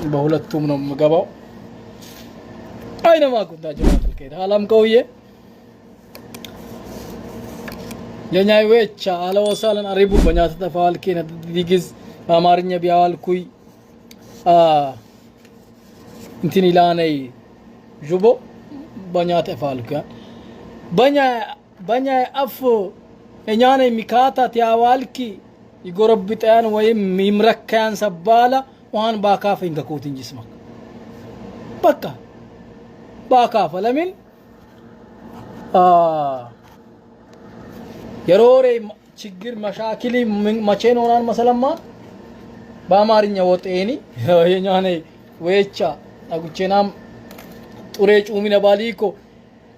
በሁለቱም ነው የምገባው። አይነማ ኩንታ ጀማዓተል ኸይር አላም ቀውዬ የኛ ወቻ አለወሳለን አሪቡ በኛ ተተፋልኪ ነዲግዝ በአማርኛ ቢያዋልኩይ እንትን ኢላነይ ጁቦ በኛ ተፋልኩ በኛ በኛ አፍ እኛነ ሚካታ ቲያዋልኪ ይጎረብጣያን ወይም ይምረካያን ሰባላ ውሃን ባካፈ ይንከኮት እንጂ ስማ በቃ ባካፈ ለምን የሮሬ ችግር መሻኪሊ መቼ ኖራን መሰለማ በአማርኛ ወጤኒ የኛኔ ወቻ አጉቼናም ጡሬ ጩሚ ነባሊኮ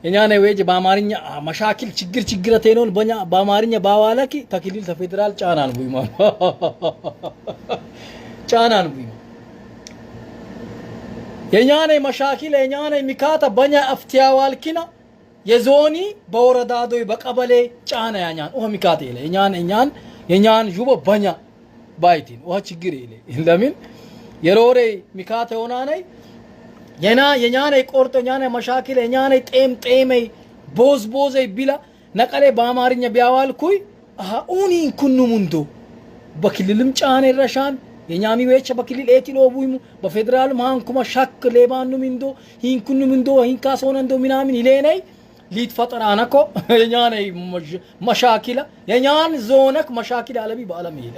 የኛኔ ወጅ በአማርኛ መሻኪል ችግር ችግር ቴኖን በኛ በአማርኛ ባዋለኪ ተክሊል ተፌዴራል ጫናን ቡይማ ጫናን ቡይማ የኛኔ መሻኪል የኛኔ ሚካታ በኛ አፍቲያዋልኪና የዞኒ በወረዳዶይ በቀበሌ ጫና ያኛን ኦ ሚካታ ይለ የኛን እኛን የኛን ጁቦ በኛ ባይቲን ውሃ ችግር ይለ ለምን የሮሬ ሚካታ ሆና ነይ የና የኛነይ ቆርጦ የኛነይ መሻኪል የኛነይ ጤም ጤመይ ቦዝ ቦዘይ ቢላ ነቀሌ በአማርኛ ቢያዋልኩይ አሃ ኡኒ ኩኑ ሙንዶ በክልልም ጫነ ይረሻን የኛሚ ወቸ በክልል ኤቲ ሎቡይሙ በፌዴራልም ሃንኩማ ሻክ ሌባኑ ሚንዶ ሂንኩኑ ሚንዶ ሂንካሶነ እንዶ ምናምን ይሌነይ ሊት ፈጠራነኮ የኛነይ መሻኪላ የኛን ዞነክ መሻኪል አለቢ በአለም ይሄ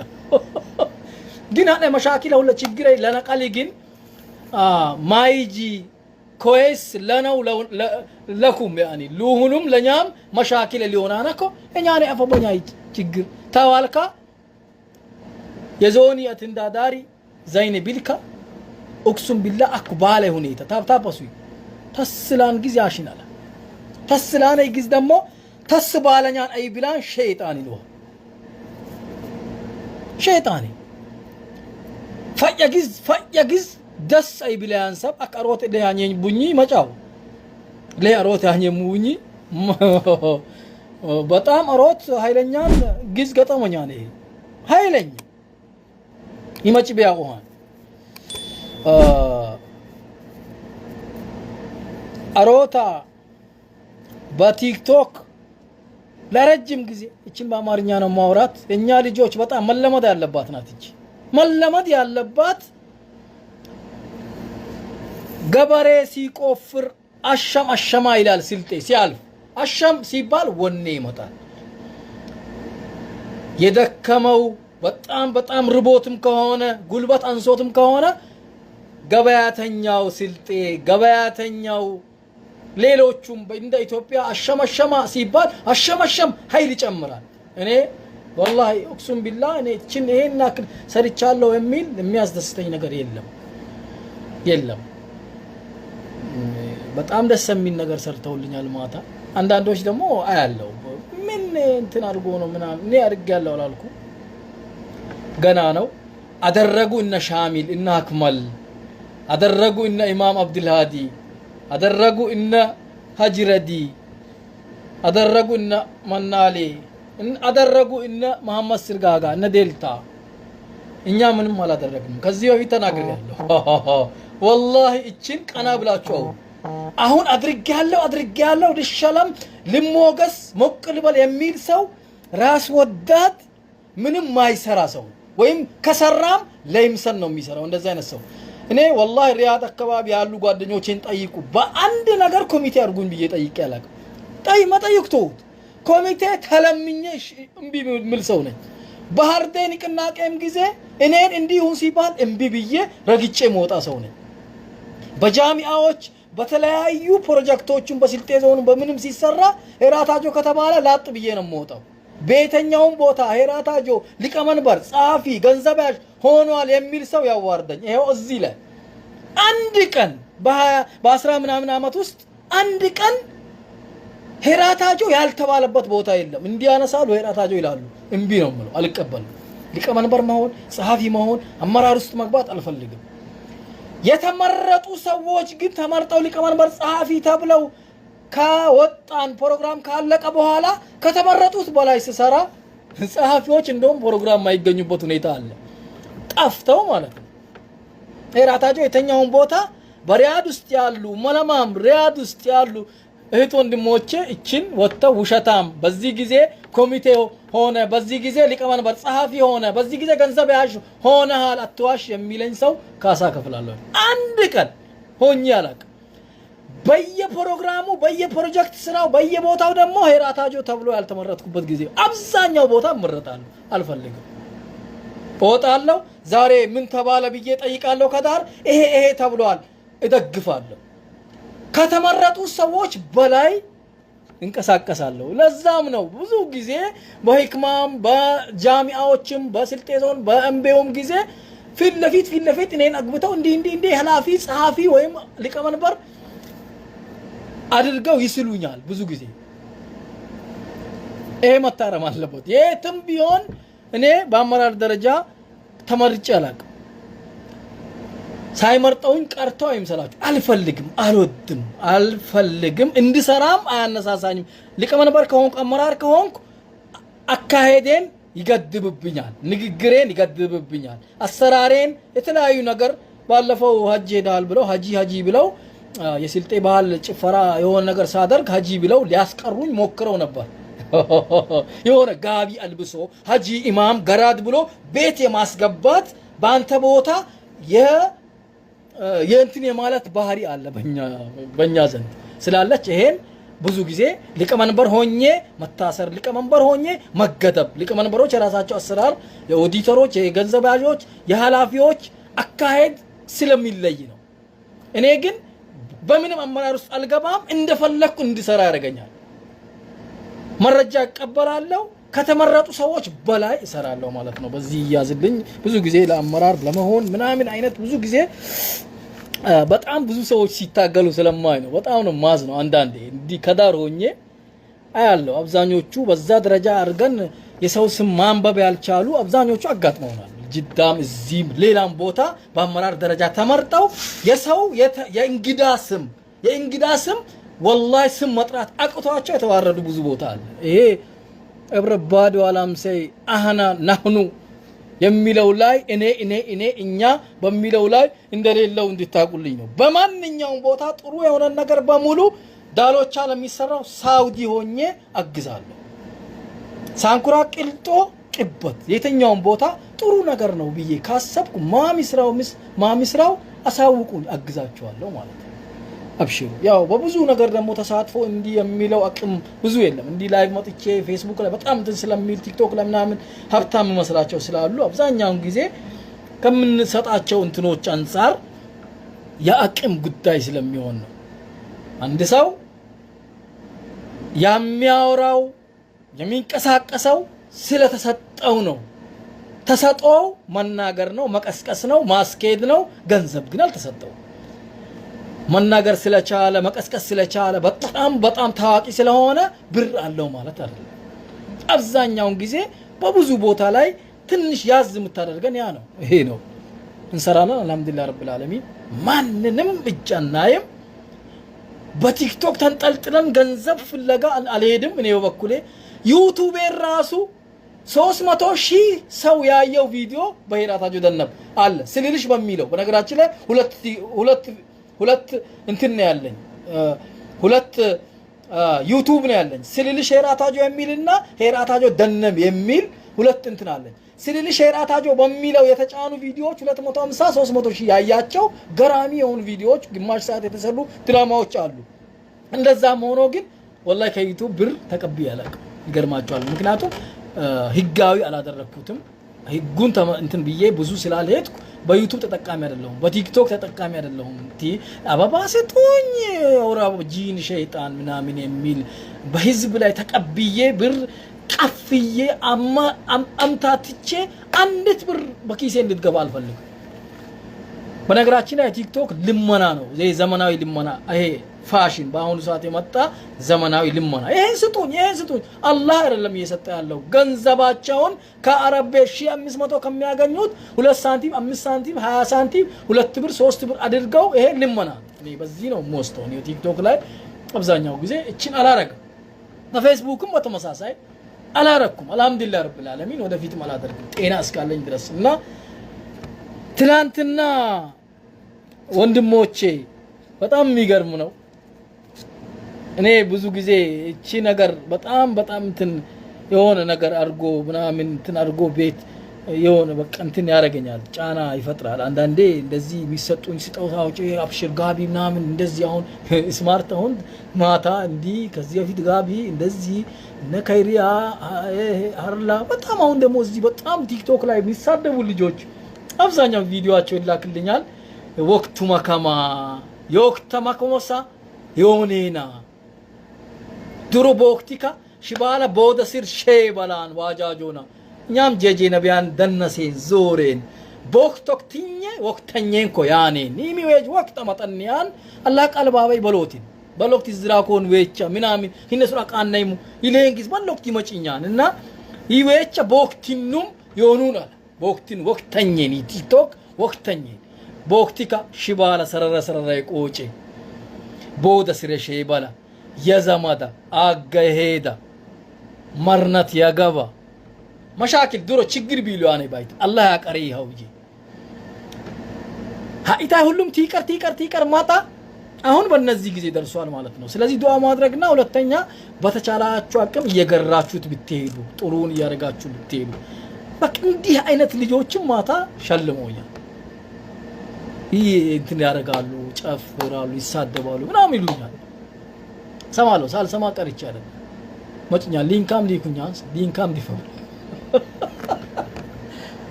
ግን አነ መሻኪላ ሁለ ችግር ለነቀሊ ግን ማይጂ ኮይስ ለነው ለኩም ያኒ ሉሁኑም ለኛም መሻኪል ሊሆናነኮ እኛኔ አፈበኛ ችግር ተዋልካ የዞኒ አትንዳዳሪ ዘይን ቢልካ ኡክሱም ቢላ አኩ ባለ ሁኔታ ታብታፐሱ ተስላን ጊዜ አሽናላ ተስላን ጊዜ ደግሞ ተስ ባለኛን አይ ቢላን ሸይጣን ይሎ ሸይጣን ፈየ ጊዝ ፈየ ጊዝ ደስ አይ ቢላን ሰብ አቀሮት ለያኘኝ ቡኝ መጫው ለያሮት ያኘ ሙኝ በጣም አሮት ኃይለኛን ጊዝ ገጠመኛ ነው ኃይለኛ ይመጭ ቢያውሃን አሮታ በቲክቶክ ለረጅም ጊዜ እችን በአማርኛ ነው ማውራት። እኛ ልጆች በጣም መለመድ ያለባት ናት። እቺ መለመድ ያለባት ገበሬ ሲቆፍር አሸም አሸማ ይላል ስልጤ ሲያልፍ አሸም ሲባል ወኔ ይመጣል። የደከመው በጣም በጣም ርቦትም ከሆነ ጉልበት አንሶትም ከሆነ ገበያተኛው ስልጤ ገበያተኛው ሌሎቹም እንደ ኢትዮጵያ አሸመሸማ ሲባል አሸመሸም ኃይል ይጨምራል። እኔ ወላሂ ኡቅሱም ቢላ እኔ እችን ይሄን ያክል ሰርቻለሁ የሚል የሚያስደስተኝ ነገር የለም የለም። በጣም ደስ የሚል ነገር ሰርተውልኛል ማታ። አንዳንዶች ደግሞ አያለው ምን እንትን አድርጎ ነው ምናምን እኔ አድርጌያለሁ አላልኩ ገና ነው። አደረጉ እነ ሻሚል እነ አክመል አደረጉ እነ ኢማም አብድልሃዲ አደረጉ እነ ሀጅረዲ አደረጉ እነ መናሌ አደረጉ እነ መሐመድ ስርጋጋ እነ ዴልታ። እኛ ምንም አላደረግንም። ከዚህ በፊት ተናግሬያለሁ። ወላሂ እችን ቀና ብላችሁ አሁን አሁን አድርጌያለሁ አድርጌያለሁ ልሸለም ልሞገስ ሞቅ ልበል የሚል ሰው ራስ ወዳድ ምንም ማይሰራ ሰው ወይም ከሰራም ለይምሰል ነው የሚሰራው። እንደዚህ አይነት ሰው እኔ ወላሂ ሪያድ አካባቢ ያሉ ጓደኞቼን ጠይቁ። በአንድ ነገር ኮሚቴ አድርጉኝ ብዬ ጠይቄ አላውቅም። መጠይቅ ተውት። ኮሚቴ ተለምኜ እምቢ የምል ሰው ነኝ። ባህርዴ ንቅናቄም ጊዜ እኔን እንዲሁን ሲባል እምቢ ብዬ ረግጬ መውጣ ሰው ነኝ። በጃሚአዎች በተለያዩ ፕሮጀክቶችን በስልጤ ዞን በምንም ሲሰራ ሄራታጆ ከተባለ ላጥ ብዬ ነው የምወጣው። በየትኛውም ቦታ ሄራታጆ ሊቀመንበር፣ ጸሐፊ፣ ገንዘብ ያዥ ሆኗል የሚል ሰው ያዋርደኝ። ይኸው እዚህ ላይ አንድ ቀን በአስራ ምናምን ዓመት ውስጥ አንድ ቀን ሄራታጆ ያልተባለበት ቦታ የለም። እንዲህ ያነሳሉ ሄራታጆ ይላሉ። እምቢ ነው የምለው፣ አልቀበልም። ሊቀመንበር መሆን፣ ጸሐፊ መሆን፣ አመራር ውስጥ መግባት አልፈልግም። የተመረጡ ሰዎች ግን ተመርጠው ሊቀመንበር ጸሐፊ ተብለው ከወጣን ፕሮግራም ካለቀ በኋላ ከተመረጡት በላይ ስሰራ ጸሐፊዎች እንደውም ፕሮግራም የማይገኙበት ሁኔታ አለ፣ ጠፍተው ማለት ነው። ሄራታጆ የተኛውን ቦታ በሪያድ ውስጥ ያሉ መለማም ሪያድ ውስጥ ያሉ እህት ወንድሞቼ እችን ወጥተው ውሸታም፣ በዚህ ጊዜ ኮሚቴ ሆነ፣ በዚህ ጊዜ ሊቀመንበር ጸሐፊ ሆነ፣ በዚህ ጊዜ ገንዘብ ያዥ ሆነሃል፣ አትዋሽ የሚለኝ ሰው ካሳ ከፍላለሁ። አንድ ቀን ሆኜ አላውቅም። በየፕሮግራሙ፣ በየፕሮጀክት ስራው፣ በየቦታው ደግሞ ሄራታጆ ተብሎ ያልተመረጥኩበት ጊዜ አብዛኛው ቦታ እመረጣለሁ። አልፈልግም፣ እወጣለሁ። ዛሬ ምን ተባለ ብዬ ጠይቃለሁ። ከዳር ይሄ ይሄ ተብሏል፣ እደግፋለሁ። ከተመረጡ ሰዎች በላይ እንቀሳቀሳለሁ። ለዛም ነው ብዙ ጊዜ በሂክማም፣ በጃሚአዎችም፣ በስልጤ ዞን በእምቤውም ጊዜ ፊት ለፊት ፊት ለፊት እኔን አግብተው እንዲህ እንዲህ እንዲህ ኃላፊ፣ ጸሐፊ ወይም ሊቀመንበር አድርገው ይስሉኛል። ብዙ ጊዜ ይሄ መታረም አለበት። የትም ቢሆን እኔ በአመራር ደረጃ ተመርጬ አላውቅም። ሳይመርጠውኝ ቀርተው አይምሰላችሁ። አልፈልግም፣ አልወድም፣ አልፈልግም። እንድሰራም አያነሳሳኝም። ሊቀመንበር ከሆንኩ፣ አመራር ከሆንኩ አካሄዴን ይገድብብኛል፣ ንግግሬን ይገድብብኛል፣ አሰራሬን፣ የተለያዩ ነገር። ባለፈው ሀጂ ሄዳል ብለው፣ ሀጂ ሀጂ ብለው፣ የስልጤ ባህል ጭፈራ የሆነ ነገር ሳደርግ ሀጂ ብለው ሊያስቀሩኝ ሞክረው ነበር። የሆነ ጋቢ አልብሶ ሀጂ ኢማም ገራድ ብሎ ቤት የማስገባት፣ በአንተ ቦታ የእንትን የማለት ባህሪ አለ በእኛ ዘንድ ስላለች ይሄን ብዙ ጊዜ ሊቀመንበር ሆኜ መታሰር፣ ሊቀመንበር ሆኜ መገደብ። ሊቀመንበሮች የራሳቸው አሰራር፣ የኦዲተሮች፣ የገንዘብ ያዦች፣ የኃላፊዎች አካሄድ ስለሚለይ ነው። እኔ ግን በምንም አመራር ውስጥ አልገባም። እንደፈለግኩ እንድሰራ ያደርገኛል። መረጃ እቀበላለሁ። ከተመረጡ ሰዎች በላይ እሰራለሁ ማለት ነው። በዚህ ይያዝልኝ። ብዙ ጊዜ ለአመራር ለመሆን ምናምን አይነት ብዙ ጊዜ በጣም ብዙ ሰዎች ሲታገሉ ስለማይ ነው። በጣም ነው ማዝነው። አንዳንዴ እንዲህ ከዳር ሆኜ አያለሁ። አብዛኞቹ በዛ ደረጃ አድርገን የሰው ስም ማንበብ ያልቻሉ አብዛኞቹ አጋጥመውናል። ጅዳም፣ እዚህም፣ ሌላም ቦታ በአመራር ደረጃ ተመርጠው የሰው የእንግዳ ስም ወላሂ ስም መጥራት አቅቷቸው የተዋረዱ ብዙ ቦታ አለ። ይሄ everybody አላምሴ አህና ናህኑ የሚለው ላይ፣ እኔ እኔ እኔ እኛ በሚለው ላይ እንደሌለው እንድታቁልኝ ነው። በማንኛውም ቦታ ጥሩ የሆነ ነገር በሙሉ ዳሎቻ ለሚሰራው ሳውዲ ሆኜ አግዛለሁ። ሳንኩራ፣ ቅልጦ፣ ቅበት የትኛውም ቦታ ጥሩ ነገር ነው ብዬ ካሰብኩ ማሚስራው ምስ ማሚስራው አሳውቁኝ፣ አግዛቸዋለሁ ማለት ነው። አብሽሩ። ያው በብዙ ነገር ደግሞ ተሳትፎ እንዲህ የሚለው አቅም ብዙ የለም። እንዲህ live መጥቼ ፌስቡክ ላይ በጣም እንትን ስለሚል፣ ቲክቶክ ላይ ምናምን ሀብታም መስላቸው ስላሉ አብዛኛውን ጊዜ ከምንሰጣቸው እንትኖች አንጻር የአቅም ጉዳይ ስለሚሆን ነው። አንድ ሰው የሚያወራው፣ የሚንቀሳቀሰው ስለተሰጠው ነው። ተሰጥኦው መናገር ነው፣ መቀስቀስ ነው፣ ማስኬድ ነው። ገንዘብ ግን አልተሰጠው። መናገር ስለቻለ፣ መቀስቀስ ስለቻለ፣ በጣም በጣም ታዋቂ ስለሆነ ብር አለው ማለት አይደለም። አብዛኛውን ጊዜ በብዙ ቦታ ላይ ትንሽ ያዝ የምታደርገን ያ ነው። ይሄ ነው፣ እንሰራለን። አልሐምዱሊላህ ረብል ዓለሚን፣ ማንንም እጅ አናይም። በቲክቶክ ተንጠልጥለን ገንዘብ ፍለጋ አልሄድም። እኔ በበኩሌ ዩቱቤን ራሱ 300,000 ሰው ያየው ቪዲዮ በሂራታጆ ደነብ አለ ስልልሽ በሚለው። በነገራችን ላይ ሁለት ሁለት ሁለት እንትን ነው ያለኝ፣ ሁለት ዩቱብ ነው ያለኝ። ስልልሽ ሄራታጆ የሚልና ሄራታጆ ደነብ የሚል ሁለት እንትን አለኝ። ስልልሽ ሄራታጆ በሚለው የተጫኑ ቪዲዮዎች 250 300 ሺህ ያያቸው ገራሚ የሆኑ ቪዲዮዎች፣ ግማሽ ሰዓት የተሰሩ ድራማዎች አሉ። እንደዛም ሆኖ ግን ወላሂ ከዩቱብ ብር ተቀብዬ አላውቅም። ይገርማቸዋል። ምክንያቱም ህጋዊ አላደረግኩትም። ህጉን እንትን ብዬ ብዙ ስላልሄድኩ በዩቱብ ተጠቃሚ አይደለሁም፣ በቲክቶክ ተጠቃሚ አይደለሁም። አበባ ስጡኝ፣ ወራ ጂን ሸይጣን ምናምን የሚል በህዝብ ላይ ተቀብዬ ብር ቀፍዬ አምታትቼ አንዲት ብር በኪሴ እንድትገባ አልፈልግም። በነገራችን ላይ ቲክቶክ ልመና ነው። ይሄ ዘመናዊ ልመና፣ ይሄ ፋሽን በአሁኑ ሰዓት የመጣ ዘመናዊ ልመና። ይሄን ስጡኝ፣ ይሄን ስጡኝ። አላህ አይደለም እየሰጠ ያለው። ገንዘባቸውን ከአረብ ቤት 1500 ከሚያገኙት 2 ሳንቲም፣ 5 ሳንቲም፣ 20 ሳንቲም፣ 2 ብር፣ 3 ብር አድርገው ይሄ ልመና። እኔ በዚህ ነው የምወስደው። እኔ ቲክቶክ ላይ አብዛኛው ጊዜ እችን አላረግም። በፌስቡክም በተመሳሳይ አላረኩም። አልሐምዱሊላህ ረብል ዓለሚን፣ ወደፊትም አላደርግም ጤና እስካለኝ ድረስ። እና ትላንትና ወንድሞቼ በጣም የሚገርም ነው። እኔ ብዙ ጊዜ እቺ ነገር በጣም በጣም እንትን የሆነ ነገር አድርጎ ምናምን እንትን አድርጎ ቤት የሆነ በቃ እንትን ያደርገኛል፣ ጫና ይፈጥራል። አንዳንዴ እንደዚህ የሚሰጡኝ ስጦታዎች አብሽር ጋቢ ምናምን እንደዚህ አሁን ስማርት አሁን ማታ እንዲህ ከዚህ በፊት ጋቢ እንደዚህ እነ ከይሪያ አርላ በጣም አሁን ደግሞ እዚህ በጣም ቲክቶክ ላይ የሚሳደቡ ልጆች አብዛኛው ቪዲዮቸው ይላክልኛል። ወቅቱ መከማ የወቅተ መከሞሳ የሆኔና ድሮ በወቅቲካ ሽባላ ቦደ ስር ሼበላን ዋጃጆና እኛም ጄጄ ነቢያን ደነሴን ዞሬን ቦክቶክትኘ ወቅተኘን ኮ ያኔን ኒሚ ዌጅ ወቅተ መጠንያን አላህ ቀልባበይ በሎቲን በሎክቲ ዝራኮን ዌቻ ምናምን ሂነሱራ ቃናይሙ ይሌንጊስ በሎክቲ መጭኛን እና ይዌቻ ቦክቲኑም የሆኑን አለ ቦክቲን ወቅተኘን ቲክቶክ ወቅተኘን ቦክቲካ ሽባላ ሰረረ ሰረረ ቆጬ ቦደ ስረ ሼበላ የዘመዳ አገሄዳ መርነት የገባ መሻክል ድሮ ችግር ቢሉ አኔ ባይት አላህ ያቀረ ይኸው እንጂ ሀኢታ ሁሉም ቲቀር ቲቀር ቲቀር ማጣ አሁን በእነዚህ ጊዜ ደርሷል ማለት ነው። ስለዚህ ዱዓ ማድረግና ሁለተኛ በተቻላችሁ አቅም እየገራችሁት ብትሄዱ ጥሩን እያደረጋችሁ ብትሄዱ በቃ እንዲህ አይነት ልጆችም ማታ ሸልመውኛል። ይህ እንትን ያደርጋሉ፣ ጨፍራሉ፣ ይሳደባሉ ምናምን ይሉኛል። ሰማለሁ፣ ሳልሰማ ቀርቼ አይደለም። መጭኛ ሊንካም ሊኩኛንስ ሊንካም ዲፈሩ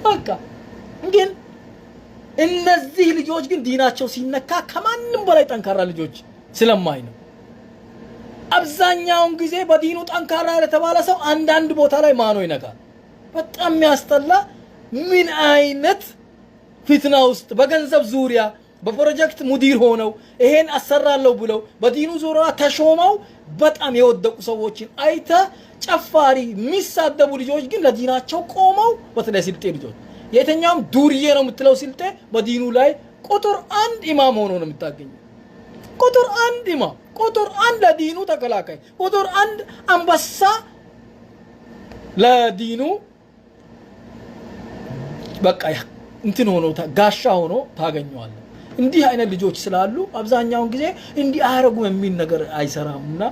በቃ ግን እነዚህ ልጆች ግን ዲናቸው ሲነካ ከማንም በላይ ጠንካራ ልጆች ስለማይ ነው። አብዛኛውን ጊዜ በዲኑ ጠንካራ የተባለ ሰው አንዳንድ ቦታ ላይ ማኖ ይነካል። በጣም የሚያስጠላ ምን አይነት ፊትና ውስጥ በገንዘብ ዙሪያ በፕሮጀክት ሙዲር ሆነው ይሄን አሰራለሁ ብለው በዲኑ ዙሪያ ተሾመው በጣም የወደቁ ሰዎችን አይተ ጨፋሪ የሚሳደቡ ልጆች ግን ለዲናቸው ቆመው፣ በተለይ ስልጤ ልጆች የትኛውም ዱርዬ ነው የምትለው ስልጤ በዲኑ ላይ ቁጥር አንድ ኢማም ሆኖ ነው የምታገኘው። ቁጥር አንድ ኢማም፣ ቁጥር አንድ ለዲኑ ተከላካይ፣ ቁጥር አንድ አንበሳ ለዲኑ በቃ እንትን ሆኖ ጋሻ ሆኖ ታገኘዋለህ። እንዲህ አይነት ልጆች ስላሉ አብዛኛውን ጊዜ እንዲህ አያረጉም የሚል ነገር አይሰራም እና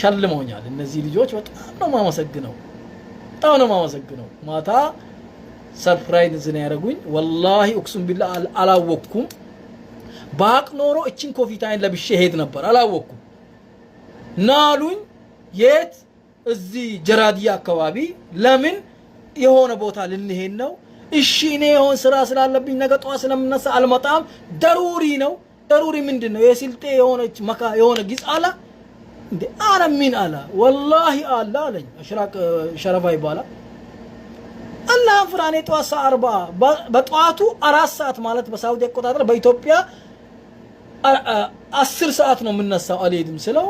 ሸልመውኛል። እነዚህ ልጆች በጣም ነው የማመሰግነው፣ በጣም ነው የማመሰግነው። ማታ surprise ነው ያደረጉኝ። ወላሂ أقسم بالله አላወቅኩም። ባቅ ኖሮ እችን ኮፊታይን ለብሼ ሄድ ነበር። አላወቅኩም። ናሉኝ የት እዚህ ጀራዲያ አካባቢ ለምን የሆነ ቦታ ልንሄድ ነው። እሺ እኔ የሆን ስራ ስላለብኝ ነገ ጠዋት ስለምነሳ አልመጣም። ضروري ነው። ضروري ምንድን ነው? የስልጤ የሆነች መካ የሆነ ጊዜ አላ እንዴ አለ ምን አለ ወላሂ አለ አለኝ። አሽራቅ ሸረፋ ይባላል። አላህን ፍራ። እኔ ጠዋት ሰዓት 4 በጠዋቱ 4 ሰዓት ማለት በሳውዲ አቆጣጠር በኢትዮጵያ 10 ሰዓት ነው የምነሳው። አልሄድም ስለው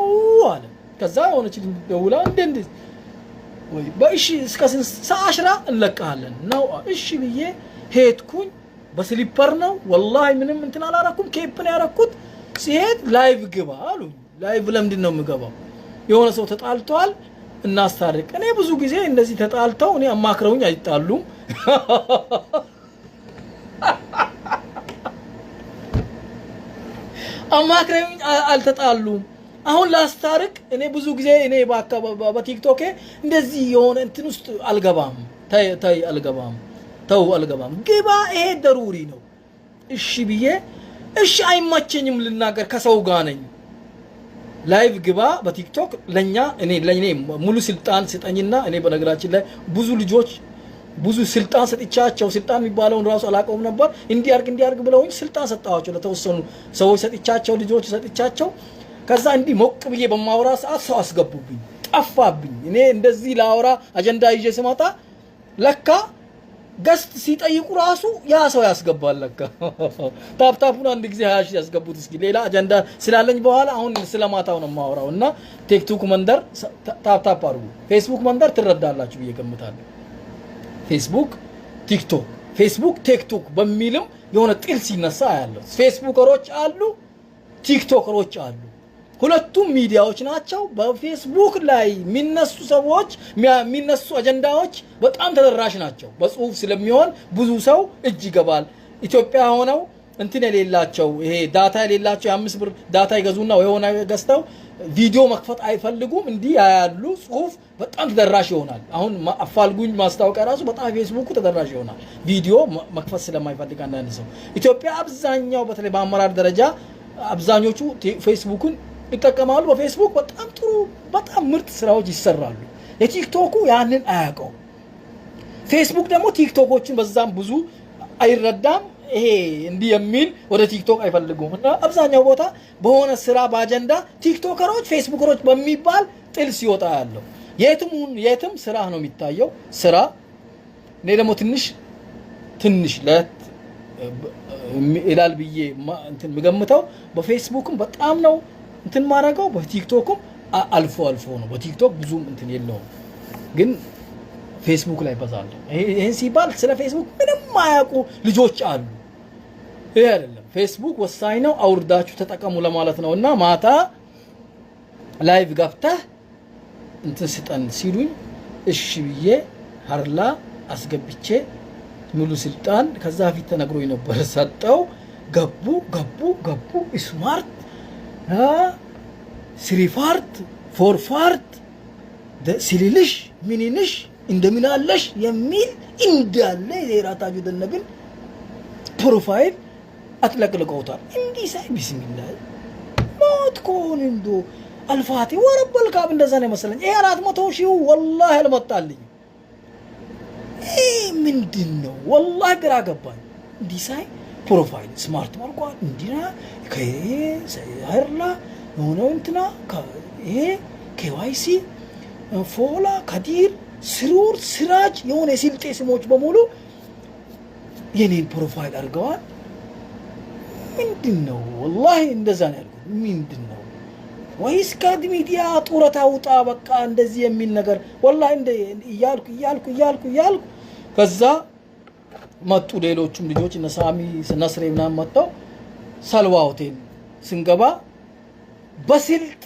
አለ። ከዛ የሆነች ደውላ እንደ እንደ ወይ በእሺ እስከ ስንት ሰዓት 10 እንለቅሃለን ነው። እሺ ብዬ ሄድኩኝ። በ slipper ነው ወላሂ ምንም እንትን አላረኩም። cap ነው ያረኩት። ሲሄድ live ግባ አሉኝ። Live ለምንድን ነው የምገባው? የሆነ ሰው ተጣልተዋል እናስታርቅ። እኔ ብዙ ጊዜ እንደዚህ ተጣልተው እኔ አማክረውኝ አይጣሉም። አማክረውኝ አልተጣሉም። አሁን ላስታርቅ። እኔ ብዙ ጊዜ እኔ በቲክቶኬ እንደዚህ የሆነ እንትን ውስጥ አልገባም። ተይ ተይ አልገባም፣ ተው አልገባም። ግባ፣ ይሄ ضروري ነው። እሺ ብዬ እሺ፣ አይመቸኝም ልናገር፣ ከሰው ጋር ነኝ። Live ግባ በቲክቶክ ለኛ እኔ ለኔ ሙሉ ስልጣን ስጠኝና እኔ በነገራችን ላይ ብዙ ልጆች ብዙ ስልጣን ሰጥቻቸው ስልጣን የሚባለውን ራሱ አላውቀውም ነበር። እንዲያርግ እንዲያርግ ብለውኝ ስልጣን ሰጣቸው ለተወሰኑ ሰዎች ሰጥቻቸው ልጆች ሰጥቻቸው። ከዛ እንዲህ ሞቅ ብዬ በማውራ ሰዓት ሰው አስገቡብኝ፣ ጠፋብኝ። እኔ እንደዚህ ላውራ አጀንዳ ይዤ ስመጣ ለካ guest ሲጠይቁ ራሱ ያ ሰው ያስገባል። ለካ tap tap ኡን አንድ ጊዜ 20,000 ያስገቡት። እስኪ ሌላ አጀንዳ ስላለኝ በኋላ አሁን ስለማታው ነው የማወራው። እና ቲክቶክ መንደር tap tap አድርጉ። ፌስቡክ መንደር ትረዳላችሁ ብዬ ገምታለሁ። ፌስቡክ፣ ቲክቶክ፣ ፌስቡክ፣ ቲክቶክ በሚልም የሆነ ጥል ሲነሳ አያለሁ። ፌስቡከሮች አሉ፣ ቲክቶከሮች አሉ። ሁለቱም ሚዲያዎች ናቸው። በፌስቡክ ላይ የሚነሱ ሰዎች የሚነሱ አጀንዳዎች በጣም ተደራሽ ናቸው። በጽሁፍ ስለሚሆን ብዙ ሰው እጅ ይገባል። ኢትዮጵያ ሆነው እንትን የሌላቸው፣ ይሄ data የሌላቸው የ5 ብር data ይገዙና የሆነ ገዝተው ቪዲዮ መክፈት አይፈልጉም። እንዲህ ያያሉ። ጽሁፍ በጣም ተደራሽ ይሆናል። አሁን አፋልጉኝ ማስታወቂያ ራሱ በጣም ፌስቡኩ ተደራሽ ይሆናል። ቪዲዮ መክፈት ስለማይፈልግ አንዳንድ ሰው ኢትዮጵያ አብዛኛው በተለይ በአመራር ደረጃ አብዛኞቹ ፌስቡክን ይጠቀማሉ። በፌስቡክ በጣም ጥሩ፣ በጣም ምርጥ ስራዎች ይሰራሉ። የቲክቶኩ ያንን አያውቀው። ፌስቡክ ደግሞ ቲክቶኮችን በዛም ብዙ አይረዳም። ይሄ እንዲህ የሚል ወደ ቲክቶክ አይፈልጉም። እና አብዛኛው ቦታ በሆነ ስራ በአጀንዳ ቲክቶከሮች፣ ፌስቡከሮች በሚባል ጥል ሲወጣ ያለው የትም የትም ስራ ነው የሚታየው ስራ። እኔ ደግሞ ትንሽ ትንሽ ለት ይላል ብዬ እንትን የምገምተው በፌስቡክም በጣም ነው እንትን ማድረገው፣ በቲክቶክም አልፎ አልፎ ነው። በቲክቶክ ብዙም እንትን የለውም፣ ግን ፌስቡክ ላይ በዛለሁ። ይህን ሲባል ስለ ፌስቡክ ምንም ማያውቁ ልጆች አሉ። ይሄ አይደለም፣ ፌስቡክ ወሳኝ ነው፣ አውርዳችሁ ተጠቀሙ ለማለት ነው። እና ማታ live ገብተህ እንትን ስጠን ሲሉኝ እሺ ብዬ ሀርላ አስገብቼ ሙሉ ስልጣን ከዛ ፊት ተነግሮኝ ነበር። ሰጠው። ገቡ ገቡ ገቡ። smart ስሪፋርት ፎርፋርት ሲሊልሽ ምንንሽ እንደምን አለሽ የሚል እንዳለ የራታጁ ደነብን profile አጥለቅልቀውታል። እንዲህ ሳይ ቢስሚላ ሞት ከሆን እንዶ አልፋቴ ወረበል ካብ እንደዛ ነው መሰለኝ። ይሄ 400,000 ወላሂ አልመጣልኝ። ይሄ ምንድን ነው? ወላሂ ግራ ገባኝ። እንዲህ ሳይ profile smart አድርጓል። እንዲና ከሀርላ የሆነ እንትና ይሄ ኬዋይሲ ፎላ ከዲር ስሩር ስራጅ የሆነ የስልጤ ስሞች በሙሉ የኔን profile አድርገዋል። ምንድን ነው? ወላሂ እንደዛ ነው ያልኩት። ምንድን ነው? ወይስ ከሚዲያ ጡረታ ውጣ በቃ እንደዚህ የሚል ነገር ወላሂ እያልኩ እያልኩ እያልኩ እያልኩ ከዛ መጡ ሌሎቹም ልጆች፣ እነ ሳሚ ነስሬ ምናምን መጥተው ሰልዋ ሆቴል ስንገባ በስልጤ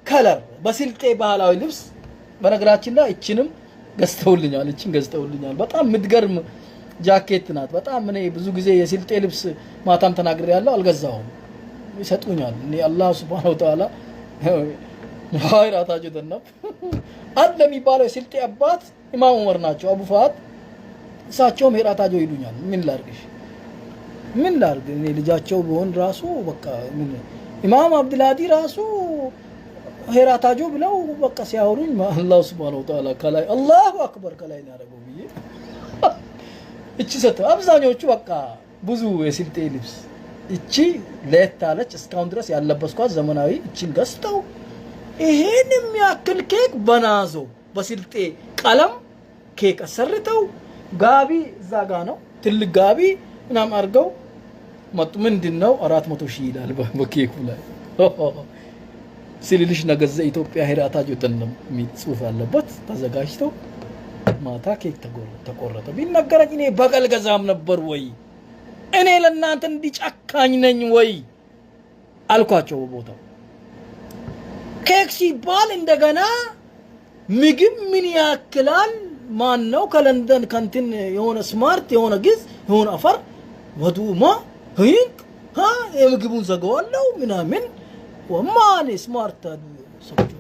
color በስልጤ ባህላዊ ልብስ፣ በነገራችን ላይ እችንም ገዝተውልኛል። እችን ገዝተውልኛል። በጣም የምትገርም ጃኬት ናት። በጣም እኔ ብዙ ጊዜ የስልጤ ልብስ ማታም ተናግሬ ያለው አልገዛሁም፣ ይሰጡኛል። እኔ አላህ ሱብሓነሁ ወተዓላ ሀይራታቸው ደነብ አለ የሚባለው የስልጤ አባት ኢማም ዑመር ናቸው። አቡ ፋት እሳቸውም ሄራታጆ ይሉኛል። ምን ላርግሽ? ምን ላርግ? እኔ ልጃቸው ብሆን ራሱ በቃ ምን ኢማም አብዱልሃዲ ራሱ ሄራታጆ ብለው በቃ ሲያወሩኝ አላህ ሱብሓነሁ ወተዓላ ከላይ አላሁ አክበር ከላይ ነው ያደረገው ብዬ እቺ ሰተ አብዛኛዎቹ በቃ ብዙ የስልጤ ልብስ እቺ ለየት አለች። እስካሁን ድረስ ያለበስኳት ዘመናዊ እቺን ገዝተው ይሄን የሚያክል ኬክ በናዞ በስልጤ ቀለም ኬክ አሰርተው ጋቢ እዛ ጋ ነው ትልቅ ጋቢ ምናምን አድርገው መጡ። ምንድን ነው 400,000 ይላል በኬኩ ላይ፣ ስልልሽ ነገዘ ኢትዮጵያ ሄራታጆ ደንም የሚል ጽሁፍ ያለበት ተዘጋጅተው ማታ ኬክ ተቆረጠ። ቢነገረኝ እኔ በቀል ገዛም ነበር ወይ? እኔ ለእናንተ እንዲህ ጨካኝ ነኝ ወይ አልኳቸው። በቦታው ኬክ ሲባል እንደገና ምግብ ምን ያክላል? ማን ነው ከለንደን ከንትን የሆነ smart የሆነ ግዝ የሆነ አፈር ወዱማ ህንቅ የምግቡን ዘገዋለው ምናምን ወማን smart ሰብጆ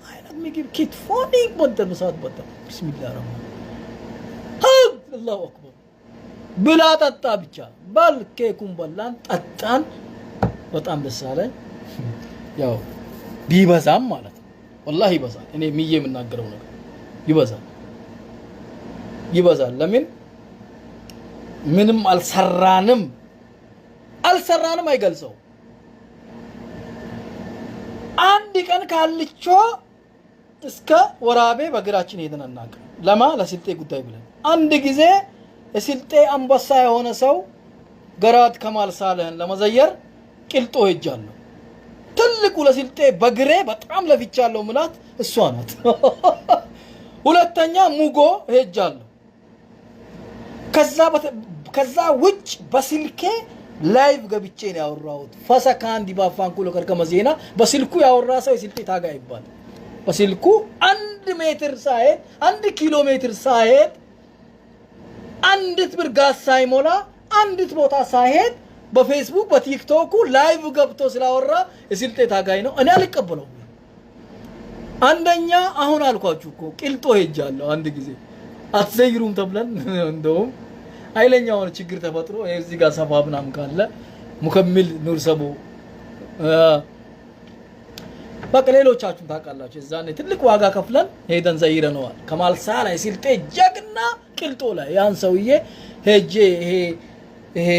አይነት ምግብ ክትፎ በደር ሰዓት በደር ቢስሚላህ ረህማን አላሁ አክበር ብላ ጠጣ ብቻ በል። ኬኩን በላን ጠጣን። በጣም ደስ አለኝ። ያው ቢበዛም ማለት ነው፣ ወላሂ ይበዛል። እኔ ምዬ የምናገረው ነገር ይበዛል ይበዛል። ለምን ምንም አልሰራንም አልሰራንም አይገልጸው። አንድ ቀን ካልቾ እስከ ወራቤ በእግራችን ሄደን አናውቅም። ለማ ለስልጤ ጉዳይ ብለን አንድ ጊዜ የስልጤ አንበሳ የሆነ ሰው ገራድ ከማል ሳልህን ለመዘየር ቅልጦ ሄጃለሁ። ትልቁ ለስልጤ በግሬ በጣም ለፍቻለሁ ምላት እሷ ናት። ሁለተኛ ሙጎ ሄጃለሁ። ከዛ ውጭ በስልኬ live ገብቼ ነው ያወራሁት። ፈሰካን ዲባፋንኩ ለከርከመ ዜና በስልኩ ያወራ ሰው የስልጤ ታጋይ ይባላል። በስልኩ 1 ሜትር ሳይሄድ፣ 1 ኪሎ ሜትር ሳይሄድ፣ አንዲት ብር ጋዝ ሳይሞላ፣ አንዲት ቦታ ሳይሄድ በፌስቡክ በቲክቶኩ live ገብቶ ስላወራ የስልጤ ታጋይ ነው እኔ አልቀበለውም። አንደኛ አሁን አልኳችሁ እኮ ቂልጦ ሄጃለሁ አንድ ጊዜ አትዘይሩም ተብለን እንደውም ኃይለኛ ሆነ ችግር ተፈጥሮ እዚህ ጋር ሰፋ ምናምን ካለ ሙከሚል ኑር ሰቦ በቃ ሌሎቻችሁን ታውቃላችሁ። የዛኔ ትልቅ ዋጋ ከፍለን ሄደን ዘይረነዋል። ከማልሳ ላይ ስልጤ ጀግና ቂልጦ ላይ ያን ሰውዬ ሄጄ ይሄ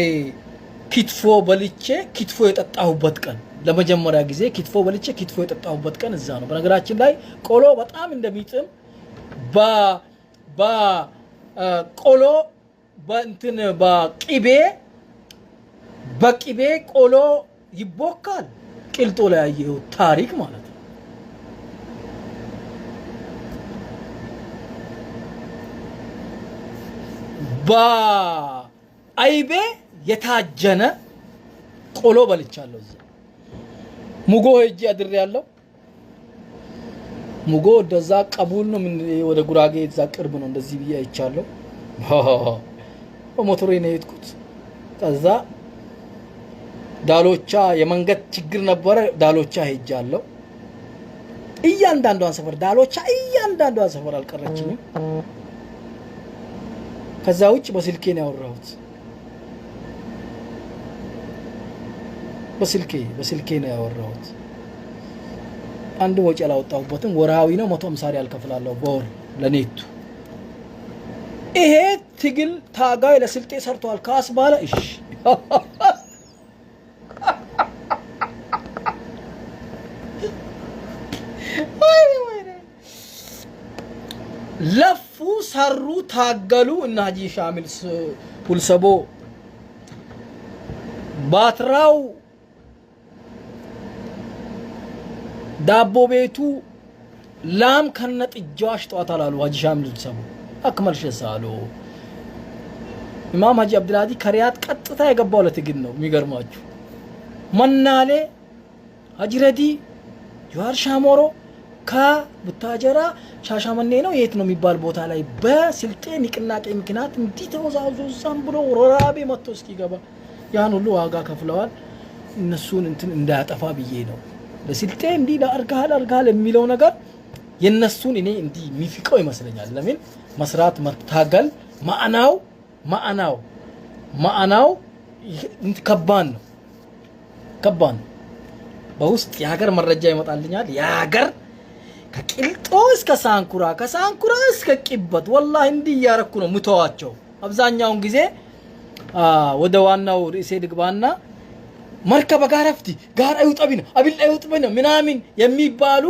ክትፎ በልቼ ክትፎ የጠጣሁበት ቀን ለመጀመሪያ ጊዜ ክትፎ በልቼ ክትፎ የጠጣሁበት ቀን እዛ ነው። በነገራችን ላይ ቆሎ በጣም እንደሚጥም በቆሎ በእንትን በቅቤ ቆሎ ይቦካል። ቂልጦ ላይ ያየሁት ታሪክ ማለት ነው። በአይቤ የታጀነ ቆሎ በልቻለሁ። እዛ ሙጎ ሄጄ አድሬያለሁ። ሙጎ ወደዛ ቀቡል ነው፣ ወደ ጉራጌ እዛ ቅርብ ነው። እንደዚህ ብዬ አይቻለሁ። በሞቶሬ ነው የሄድኩት። ከዛ ዳሎቻ የመንገድ ችግር ነበረ። ዳሎቻ ሄጃለሁ። እያንዳንዷን ሰፈር ዳሎቻ፣ እያንዳንዷን ሰፈር አልቀረችኝም። ከዛ ውጭ በስልኬ ነው ያወራሁት። በስልኬ ነው ያወራሁት። አንድ ወጪ አላወጣሁበትም። ወርሃዊ ነው 150 ሪያል ከፍላለሁ በወር ለኔቱ። ይሄ ትግል ታጋይ ለስልጤ ሰርቷል ካስባለ እሺ ለፉ፣ ሰሩ፣ ታገሉ እና ሀጂ ሻሚል ሁልሰቦ ባትራው ዳቦ ቤቱ ላም ከነጥጃዋ ሽጧታል አሉ ሀጂ ሻሚል ሁልሰቦ። አክመል ሸሳሉ ኢማም ሀጂ አብዱልሃዲ ከሪያድ ቀጥታ የገባው ለትግል ነው። የሚገርማችሁ መናሌ ሀጂ ረዲ ጀዋር ሻሞሮ ከቡታጀራ ሻሻመኔ ነው የት ነው የሚባል ቦታ ላይ በስልጤ ንቅናቄ ምክንያት እንዲህ ተወዛውዞ እዛም ብሎ ወራቤ መጥቶ እስኪገባ ያን ሁሉ ዋጋ ከፍለዋል። እነሱን እንትን እንዳያጠፋ ብዬ ነው ለስልጤ እንዲህ አርጋሃል አርጋሃል የሚለው ነገር የነሱን እኔ እንዲህ የሚፍቀው ይመስለኛል። ለምን መስራት መታገል ማዕናው ማዕናው ማዕናው ከባድ ነው፣ ከባድ ነው። በውስጥ የሀገር መረጃ ይመጣልኛል። የሀገር ከቂልጦ እስከ ሳንኩራ ከሳንኩራ እስከ ቂበት ወላሂ እንዲህ እያረኩ ነው ምተዋቸው። አብዛኛውን ጊዜ ወደ ዋናው ርዕሴ ልግባና መርከበ ጋረፍቲ ጋር አይውጠቢነ አቢል አይውጥቢነ ምናምን የሚባሉ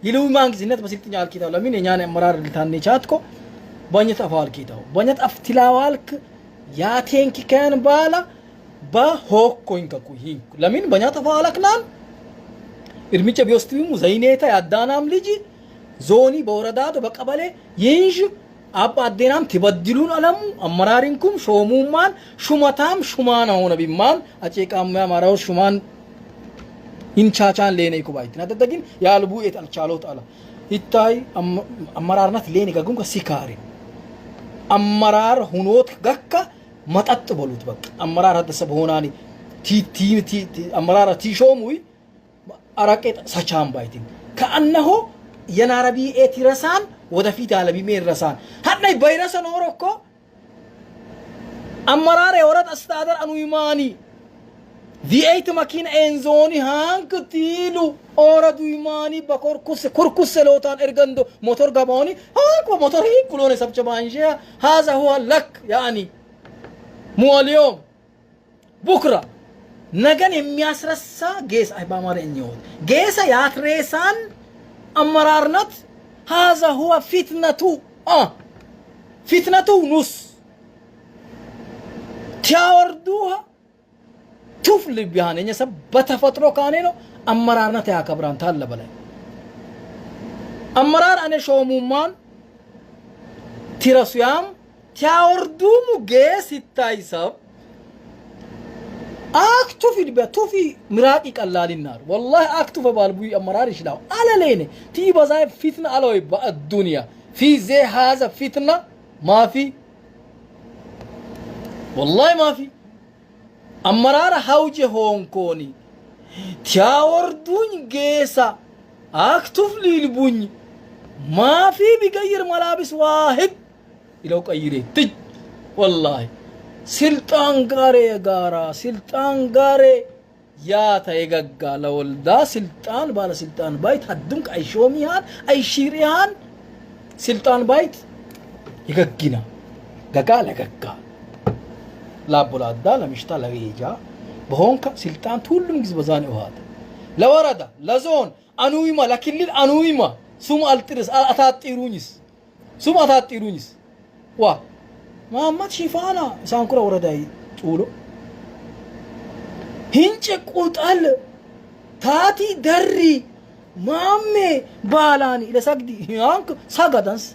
ይልውማን ጊዜነት በስልጥኛ አልኪታው ለምን የኛን አመራር ልታኔ ቻትኮ በኘት አፋ አልኪታው በኘት አፍትላዋልክ ያቴንኪ ከን ባላ በሆኮ ይንከኩ ይንኩ ለምን በኛ ጠፋ አለክናን እርምጃ ቢወስድም ዘይኔታ ያዳናም ልጅ ዞኒ በወረዳዶ በቀበሌ ይንሽ አባ አዴናም ትበድሉን አለሙ አመራሪንኩም ሾሙማን ሹመታም ሹማን ሆነ ቢማን አጨቃም ያማራው ሹማን ኢንቻቻን ሌኔ ኩባይት ናተተግን ያልቡ ኤት አልቻሎት አላ ይታይ አመራርነት ሌኔ ገጉም ከሲካሪ አመራር ሁኖት ገካ መጠጥ በሉት በቃ አመራር አደሰብ ሆናኒ ቲ ቲ ቲ አመራር ቲሾሙይ አራቄ ሰቻን ባይቲን ከአነሆ የናረቢ ኤት ይረሳን ወደፊት ያለቢ ሜ ይረሳን ሀናይ በይረሰ ኖሮ እኮ አመራር የወረድ አስተዳደር አኑይማኒ ቪኤይት መኪና ኤንዞኒ ሃንክ ቲሉ ኦረዱ ይማኒ በኮርኩስ ኩርኩስ ሎታን ኤርገንዶ ሞቶር ገባኒ ሃንክ ሞቶር ሂንኩሎነ ሰብቸባንሼ ሃዛ ሁዋ ለክ ያኒ ሙአልዮም ቡክራ ነገን የሚያስረሳ ጌሳ በአማርኛ ጌሳ ያትሬሳን አመራርነት ሃዛ ሁዋ ፊትነቱ ፊትነቱ ኑስ ቲያወርዱሃ ቱፍ ልቢሃን የኛ ሰብ በተፈጥሮ ካኔ ነው አመራርነት ያከብራን ታለ በላይ አመራር አኔ ሾሙማን ቲረሱያም ቲያወርዱሙ ጌስ ይታይ ሰብ አክቱ ፊድበ ቱፊ ምራቅ ይቀላልናር ወላሂ አክቱ ፈባልቡ አመራር ይችላል አለሌኔ ቲ በዛ ፊትና አለወይ በአዱንያ ፊ ዜ ሃዘ ፊትና ማፊ ወላሂ ማፊ። አመራር ሀውጀ ሆንኮኒ ቲያወርዱኝ ጌሳ አክቱፍ ሊልቡኝ ማፊ ቢቀይር መላቢስ ዋሂድ ይለው ቀይሬ ትጅ ወላሂ ስልጣን ጋሬ የጋራ ስልጣን ጋሬ ያታ የገጋ ለወልዳ ስልጣን ባለስልጣን ባይት ሀድምቅ አይሾሚሃን አይሺሪሃን ስልጣን ባይት የገጊና ገጋ ለገጋ ላቦላዳ ለምሽታ ለዌጃ በሆንከ ስልጣን ሁሉም ጊዜ በዛን ውሃት ለወረዳ ለዞን አኑይማ ለክልል አኑይማ ሱም አልጥርስ አታጢሩኝስ ሱም አታጢሩኝስ ዋ መሐመድ ሽፋና ሳንኩራ ወረዳ ጩሎ ሂንጭ ቁጠል ታቲ ደሪ ማሜ ባላኒ ለሰግዲ ያንክ ሰገደንስ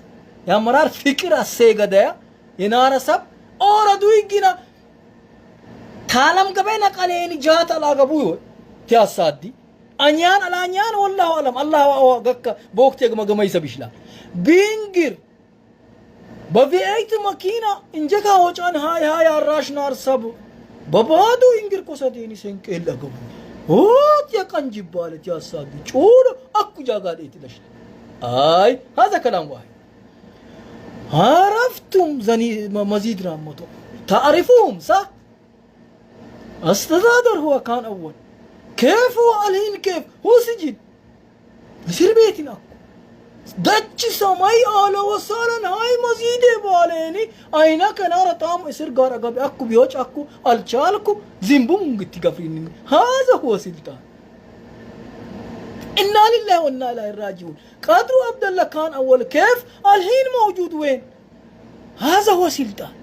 የአመራር ፍቅር አሴገደያ የናረሰብ ኦረዱ ይግና ታለም ገበይ ነቀሌኒ ጃት አላገቡ ቲያሳዲ አኛን አላኛን ወላሁ አለም አላህ ገከ በወቅት የገመገመ ይሰብ ይችላል ቢንግር በቪኤይት መኪና እንጀካ ወጫን ሃይ ሃይ አራሽ ናርሰብ በባዶ እንግር ኮሰቴኒ ሰንቄል አገቡ ኦት የቀንጅ ባለት ያሳዲ ጮሎ አኩ ጃጋዴ ትለሽ አይ ሀዛ ከላም ዋሂድ عرفتم زني مزيد رامتو تعرفوهم صح؟ استزادر هو كان اول كيف هو الحين كيف هو سجن እስር ቤት ነው ደች ሰማይ አለ ወሳለን ሃይ መዚዴ ባለኒ አይና ከናረ ጣም እስር ጋር አገብ አኩ ቢዮጭ አኩ አልቻልኩ ዝንቡም እንግቲ ገፍሪን ሃዛ ሁወ ስልጣን ኢና ሊላሂ ወኢና ኢለይሂ ራጂዑን ቀድሩ አብደላ ካን አወል كيف الحين موجود وين هذا هو سلطان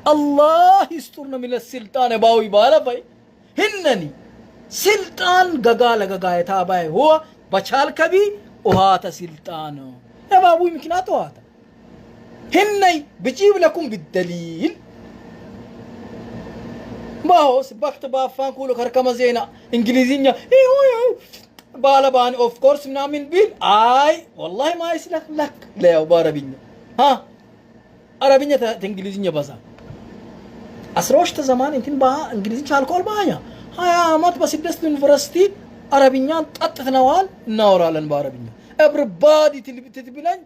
الله يسترنا من السلطان باوي بالا باي هنني ስልጣን ገጋ ለገጋ የታባይ ሁወ በቻልከቢ ውሃተ ስልጣን የባቡይ ምክንያት ውሃተ ህነይ ብጂብ ለኩም ብደሊል ባሆስ በክት ባፋን ኩሎ ከርከመ ዜና እንግሊዝኛ ባለባን ኦፍ ኮርስ ምናምን ቢል አይ ወላሂ ማይስለክ ለክ ለያው በአረብኛ ሀ አረብኛ እንግሊዝኛ በዛ አስራዎች ተዘማን እንትን ባ እንግሊዝኛ አልኮል ባኛ 20 ዓመት በስድስት ዩኒቨርሲቲ አረብኛን ጠጥትነዋል። እናወራለን በአረብኛ ኤቭሪባዲ ትብለኝ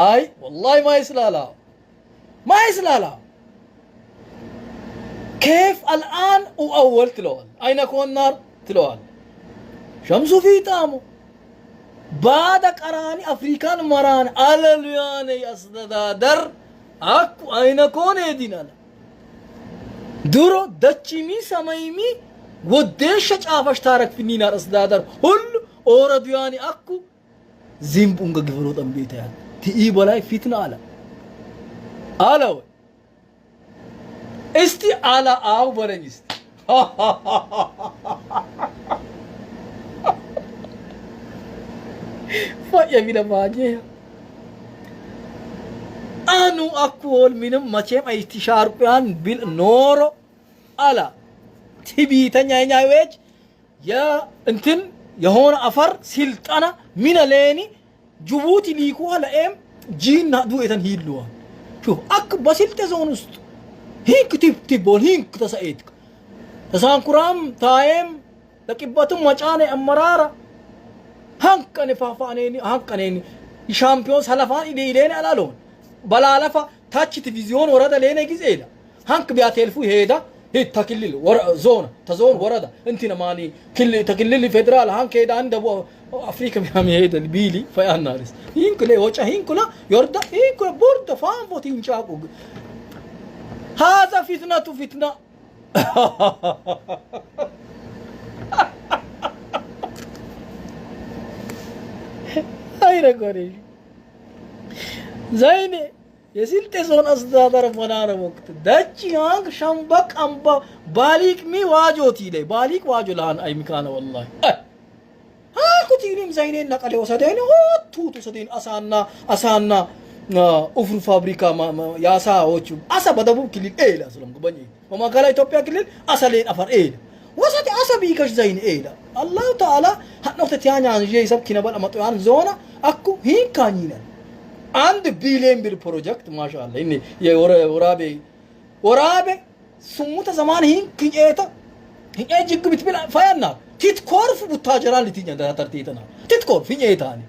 አይ ወላሂ ማይስላላ ማይስላላ كيف الآن وأول ትለዋል አይነ ኮናር ትለዋል ሸምሱ ፊጣሙ ባደ ቀራኒ አፍሪካን መራን አለሉያነ አስተዳደር አኩ አይነ ኮን ዲናለ ድሮ ደቺሚ ሰማይሚ ወዴሸ ጫፈሽ ታረክ ፊኒና አስተዳደር ሁሉ ኦረዱያኒ አኩ ዚምቡንገ ግፍሮ ጠንቤታ ያል ትኢ በላይ ፊትና አለ አለ ወይ እስቲ አላ አው በለኝ እስቲ የሚለማኘ አኑ አኩል ምንም መቼም አይቲሻርቁያን ቢል ኖሮ አላ ትቢተኛ የኛዌች የእንትን የሆነ አፈር ሲልጠና ሚነሌኒ ጅቡቲ ሊኩ ለኤም ጂና ዱኤተን ሂልዋ ሹፍ አክ በስልጤ ዞን ውስጥ ሂንክ ቲብ ቲቦን ሂንክ ተሰኤት ተሳንኩራም ታዬም ለቂበቱም መጫኔ አመራራ ሃንቀኔ ፋፋኔኒ ሃንቀኔኒ ሻምፒዮን ሰለፋን ኢሌ አላሎን በላለፋ ታች ዲቪዚዮን ወረደ ሌኔ ጊዜ ኢላ ሃንክ ቢያቴልፉ ሄዳ ተክልል ዞን ተዞን ወረዳ እንትና ማኒ ክልል ተክልል ፌደራል ሃንክ ሄዳ አንደ አፍሪካ ሚያሚ ሄደ ቢሊ ፈያናሪስ ሂንኩለ ወጫ ሂንኩላ ዮርዳ ሂንኩላ ቦርደ ፋንፎት ሂንጫቁ ሃዛ ፊትነቱ ፊትና አይረጎሬ ዘይኔ የስልጤ ዞን አስተዳደር መናረ ወቅት ደች ያንክ ሸምበቅ አምባ ባሊቅ ሚ ዋጆቲ ላይ ባሊቅ ዋጆ ላን አይሚካነ ወላሂ ሃኩቲኒም ዘይኔ ነቀሌ ወሰደን ሆቱቱ ሰደን አሳና አሳና ኡፍሩ ፋብሪካ የአሳዎቹ አሳ በደቡብ ክልል ኤላ ስለም ጉበኝ በማዕከላዊ ኢትዮጵያ ክልል አሳ ሌን አፈር ኤላ ወሰት አሳ ቢከሽ ዘይን ኤላ አላሁ ተዓላ ሀኖክተ ቲያኛን ዤ ሰብ ኪነበል አመጡያን ዞና አኩ ሂንካኝነን 1 ቢሊዮን ብር ፕሮጀክት ማሻአላ እኔ የወራቤ ወራቤ ስሙተ ዘማን ሂን ክጬተ እኛ ጅግ ብትብላ ፋያና ቲትኮርፍ ቡታጀራ ልትኛ ተርቴተና ቲትኮርፍ እኛ የታኒ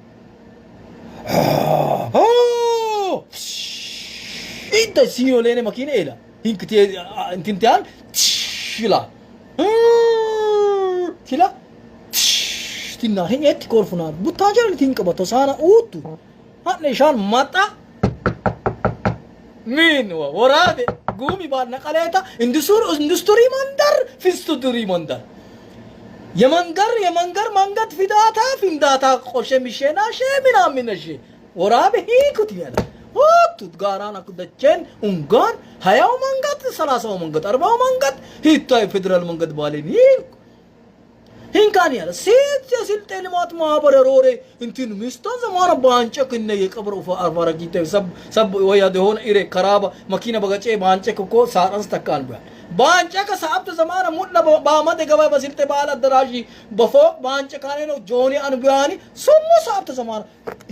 ኢንተ ሲኖ ለኔ መኪና ኤላ ሂንክቴ እንትንቲያን ቲላ ቲላ ቲና ሂን ኤት ኮርፉና ቡታጀራ ልትኝ ቀበቶ ሳና ኡቱ ሀነ ሻን ማጣ ምን ወራቤ ጉሚ ባል ነቀሌታ ኢንዱስትሪ መንደር ፊስቱሪ መንደር የመንገር የመንገር መንገድ ፊዳታ ፊንዳታ ቆሸ ሚሼና ሼ ምናምን ሼ ወራቤ ሂኩት ያለ ወቱት ጋራን አኩደቼን ኡንጋን 20ው መንገድ 30ው መንገድ 40ው መንገድ ሂታይ ፌደራል መንገድ ባሌን ሂንኩ ሂንካን ያለ ሴት የስልጤ ልማት ማህበር ሮሬ እንትን ሚስቶ ዘማረ ባንጨክ እነ የቀብር አርባረጊተ ሰብ ሰብ ወያ ደሆነ ኢሬ ከራባ መኪና በገጨ ባንጨክ እኮ ሳራንስ ተካን ብያ ባንጨክ ሰዓብት ዘማነ ሙላ ባመደ ገባ በስልጤ ባህል አደራሽ በፎቅ ባንጨ ካኔ ነው ጆኒ አንቢያኒ ሱሙ ሰዓብት ዘማነ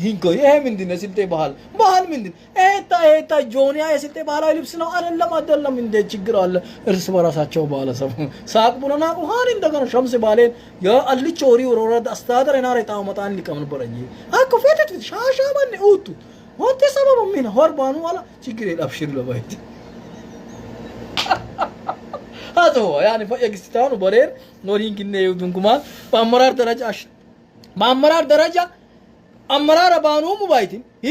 ሂንኮ ይሄ ምንድን ነው? የስልጤ ባህል ባህል ምንድን ኤታ ኤታ ጆኒያ የስልጤ ባህላዊ ልብስ ነው አይደለም? አይደለም። እንደ ችግር አለ እርስ በራሳቸው ባለሰብ ሳቅ ብሎና ቁሃን እንደገና ሸምስ ባሌን የአልቾ ኦሪ ወረዳ አስተዳደር የናሬ ጣመጣን ሊቀም ነበረኝ አኮ ፌተት ሻሻ ማን ኡቱ ወንተ ሰበብ ምን ሆርባኑ ዋላ ችግር የለም አብሽር ለባይት هذا هو يعني የግስታኑ በሬር ኖሪንግ ዱንኩማን በአመራር ደረጃ በአመራር ደረጃ አመራር ባኑ ሙባይቲን ሂ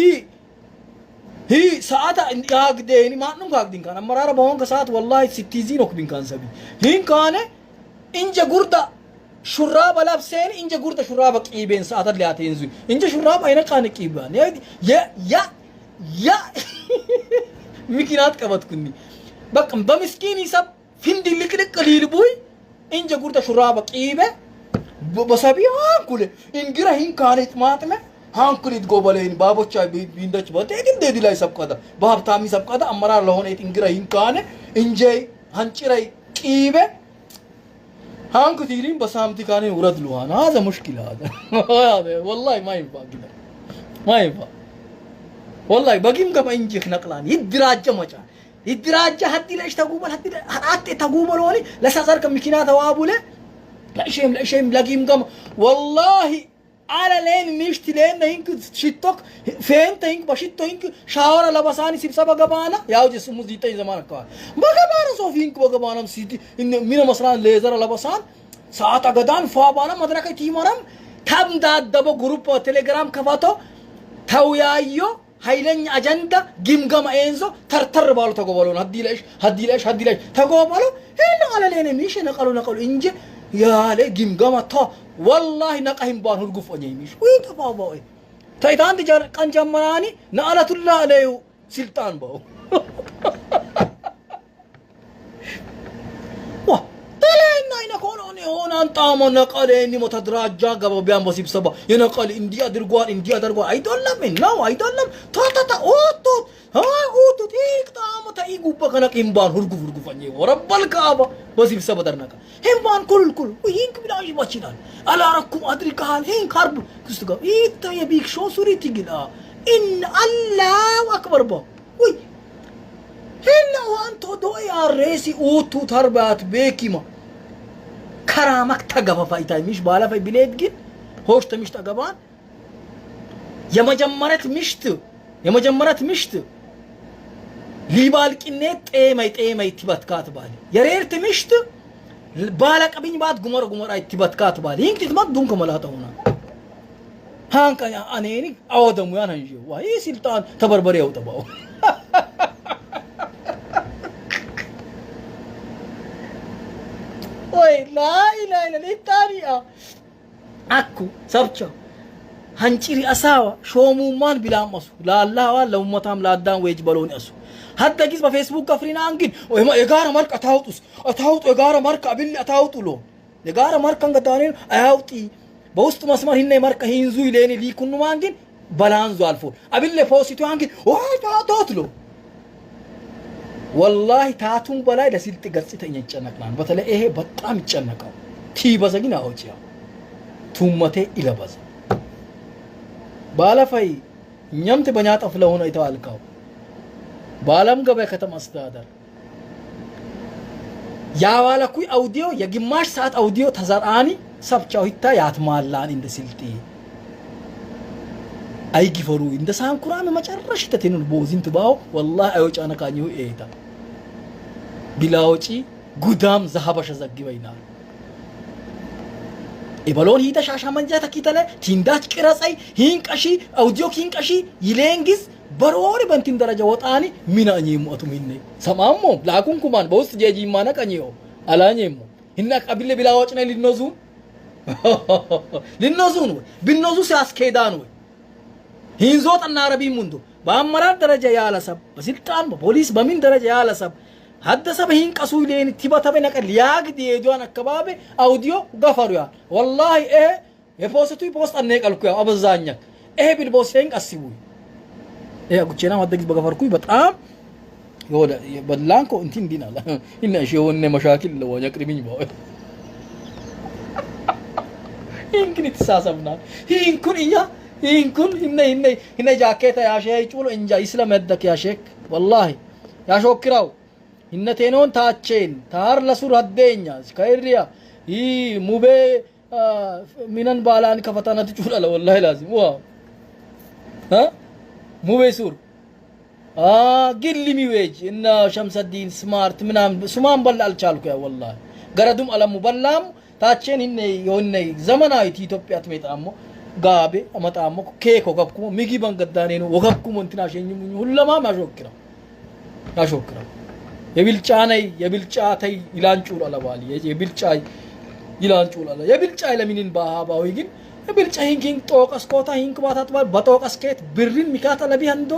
ሂ ሰዓት ያግደኒ ማንም ካግዲን ካን አመራር በሆን ከሰዓት ወላሂ ሲቲዚ ነው ቢን ካን ሰቢ ሂን ካነ እንጀ ጉርዳ ሹራብ ለብሴን እንጀ ጉርዳ ሹራብ ቂቤን ሰዓት ሊያቴንዙ እንጀ ሹራብ አይነ ቃን ቂባን ያ ያ ያ ምክንያት ቀበትኩኒ በቃ በምስኪን ሂሳብ ፊንዲ ልቅልቅ ሊልቡይ እንጀ ጉርዳ ሹራብ ቂቤ በሰቢ ሃንኩለ እንግራ ሂን ካነ ማጥመ ሃንኩሊት ጎበሌን ባቦቻ ቢንደች በቴግን ዴዲ ላይ ሰብቀዳ በሀብታሚ ሰብቀዳ አመራር ለሆነ እንግራ ሂን ካነ እንጀ ሃንጭራይ ቂቤ ሃንኩ ቲሪን በሳምቲ ካኔ ውረድ ልዋን هذا مشكلة هذا هذا والله ما ينفع كده ما ينفع والله بقيم كما انجيك نقلان يدراجة مጫን ይድራጀ ሀዲ ለእሽ ተጉበል ሀዲ ሀጤ ተጉበል ሆኒ ለሰዘር ከሚኪና ተዋቡለ ለእሽም ለእሽም ለጊም ገም ወላሂ አለ ሌን ሚሽት ሌን ሂንክ ሽቶክ ፌንተ ሂንክ በሽቶ ሂንክ ሻወራ ለበሳኒ ስብሰባ ገባና ያው ጀስሙ ዚጠኝ ዘማን አካባቢ በገባና ሶፍ ሂንክ በገባናም ሲቲ ሚነ መስራን ሌዘር ለበሳን ሰዓት አገዳን ፏባና መድረከ ቲመረም ተምዳደበ ግሩፕ ቴሌግራም ከፈቶ ተውያዮ ኃይለኛ አጀንዳ ግምገማ ኤንዞ ተርተር ባሉ ተጎበሎ ሀዲ ለሽ ሀዲ ለሽ ሀዲ ለሽ ተጎበሎ ሄሎ አለሌነ ሚሽ ነቀሉ ነቀሉ እንጂ ያለ ግምገማ ታ ወላሂ ነቀሂም ባን ሁርጉፍ ኦኘ ሚሽ ወይ ተፋባ ወይ ታይታንት ቀን ጀመራኒ ነአለቱላ አለዩ ስልጣን ባው ዋ ተለና ይነኮኖ ሆናን ጣሞ ነቀለ ሞተድራጃ ገባ ቢያን በስብሰባ የነቀል እንዲህ አድርጓል እንዲህ አድርጓል አይደለም ነው አይደለም ታታታ ኦቶ ኦቶ ቲክ ጣሞ ተይ ጉባ ከነቅ ሂምባን ሁርጉፍ ሁርጉፈኝ ወረበል ካባ በስብሰባ ደርነቀ ሂምባን ኩል ኩል ይንክ ቢላሽ ባችላል አላረኩም አድርጋል ሂን ካርብ ክስቱ ጋር ይታ የቢክ ሾ ሱሪ ትግላ ኢን አላሁ አክበር ባ ወይ ሂን ዋንቶ ዶ ያሬሲ ኦቱ ተርባት ቤኪማ ከራማክ ተገፈፋ ይታይ ሚሽ ባለፈ ቢሌት ግን ሆሽ ተሚሽ ተገባን የመጀመሪያት ምሽት የመጀመሪያት ምሽት ሊባልቂኔ ጤመይ ጤመይ ትበትካት ባለ የሬርት ምሽት ባለቀብኝ ባት ጉመር ጉመር አይ ትበትካት ባለ ይንክ ትማት ዱንከ መላታ ሆና ሃንከ አኔኒ አወደሙ ያን አንጂ ዋይ ስልጣን ተበርበሬ ያውጠባው ወይ ላይ ላይ ሊጣሪያ አኩ ሰብቻ ሀንጭሪ አሳዋ ሾሙማን ቢላመሱ ላላዋ ለኡመታም ላዳን ወጅ በሎን እሱ ሀደ ጊዝ በፌስቡክ ከፍሪና አንግን ወይማ የጋራ መልክ አታውጡስ አታውጡ የጋራ መልክ አብል አታውጡ ሎ የጋራ መልክ አንገታኔን አያውጢ በውስጥ መስመር ሂነ መልክ ሂንዙ ይሌኒ ሊኩኑ ማንግን በላንዙ አልፎ አብል ፖስቱ አንግን ወይ ታቶት ሎ ወላሂ ታቱን በላይ ለስልጥ ገጽተኛ ይጨነቅናል። በተለይ ይሄ በጣም ይጨነቀው ቲበዘ ግን አውጪ ያው ቱመቴ ኢለበዘ ባለፈይ እኛምት በኛ ጠፍ ለሆነ የተዋልከው በዓለም ገበያ ከተማ አስተዳደር ያዋለኩይ አውዲዮ የግማሽ ሰዓት አውዲዮ ተዘራኒ ሰብቻው ሂታ ያትማላን እንደ ስልጤ አይጊፈሩ እንደ ሳንኩራም መጨረሽ ተቴኑን ቦዚን ትባው ወላሂ አዮጫነ ካኝሁ ኤታ ቢላውጪ ጉዳም ዘሀበሸ ዘግበይናል ኢበሎን ሂተ ሻሻ መንጃ ተኪተለ ቲንዳች ቅረጸይ ሂንቀሺ አውዲዮ ሂንቀሺ ይሌንግዝ በሮሪ በንቲን ደረጃ ወጣኒ ሚና አኝሙ አቱም ሂነ ሰማሞ ላኩንኩማን በውስጥ ጄጂማነ ቀኝዮ አላኝሙ ሂና ቀቢለ ቢላወጭነ ሊኖዙ ሊኖዙን ወይ ቢኖዙ ሲያስኬዳን ወይ ሂንዞ ጠና አረቢ ሙንዶ በአመራር ደረጃ ያለሰብ በስልጣን በፖሊስ በምን ደረጃ ያለሰብ ሀደሰበ ሂንቀሱ ሌን ቲበተበ ነቀ ሊያግድ የዲዋን አካባቢ አውዲዮ ገፈሩ ያ ወላሂ ኤ የፖስቱ ፖስት አነቀልኩ ያው አበዛኛ ኤ ቢል ቦሴን ቀሲቡ ኤ አጉቼና ማደግዝ በገፈርኩ በጣም የሆነ በላንኮ እንትን ዲናላ እና እሺ የሆነ መሻኪል ለወኛ ቅሪሚኝ ባው ይንክን ይተሳሰብናል ይንኩን እያ ይንኩን እነ እነ እነ ጃኬታ ያሼ ጩሎ እንጃ ይስለመደክ ያሼክ ወላሂ ያሾክራው እነቴኖን ታቼን ታር ለሱር ሀደኛ ከይሪያ ይ ሙቤ ሚነን ባላን ከፈታነት ጩላለ ወላሂ ላዚም ዋ ሙቤ ሱር ግልሚ ዌጅ እና ሸምሰዲን ስማርት ምናምን ሱማን በላ አልቻልኩ ያ ወላሂ ገረዱም አለሙ በላም ታቼን ሂነ የሆነ ዘመናዊት ኢትዮጵያ ትሜጣሞ ጋቤ አመጣሞ ኬክ ወገብኩሞ ሚጊበን ገዳኔ ነው ወገብኩሞ እንትና ሸኝሙ ሁለማም ያሾክራው ያሾክራው የብልጫ ነይ የብልጫ ተይ ይላንጩል አለባል የብልጫ ይላንጩል አለ የብልጫ ለሚንን ባሃባዊ ግን የብልጫ ሂንኪን ጦቀስ ኮታ ሂንክ ባታት ባል በጦቀስ ከት ብርን ሚካት አለቢ አንዶ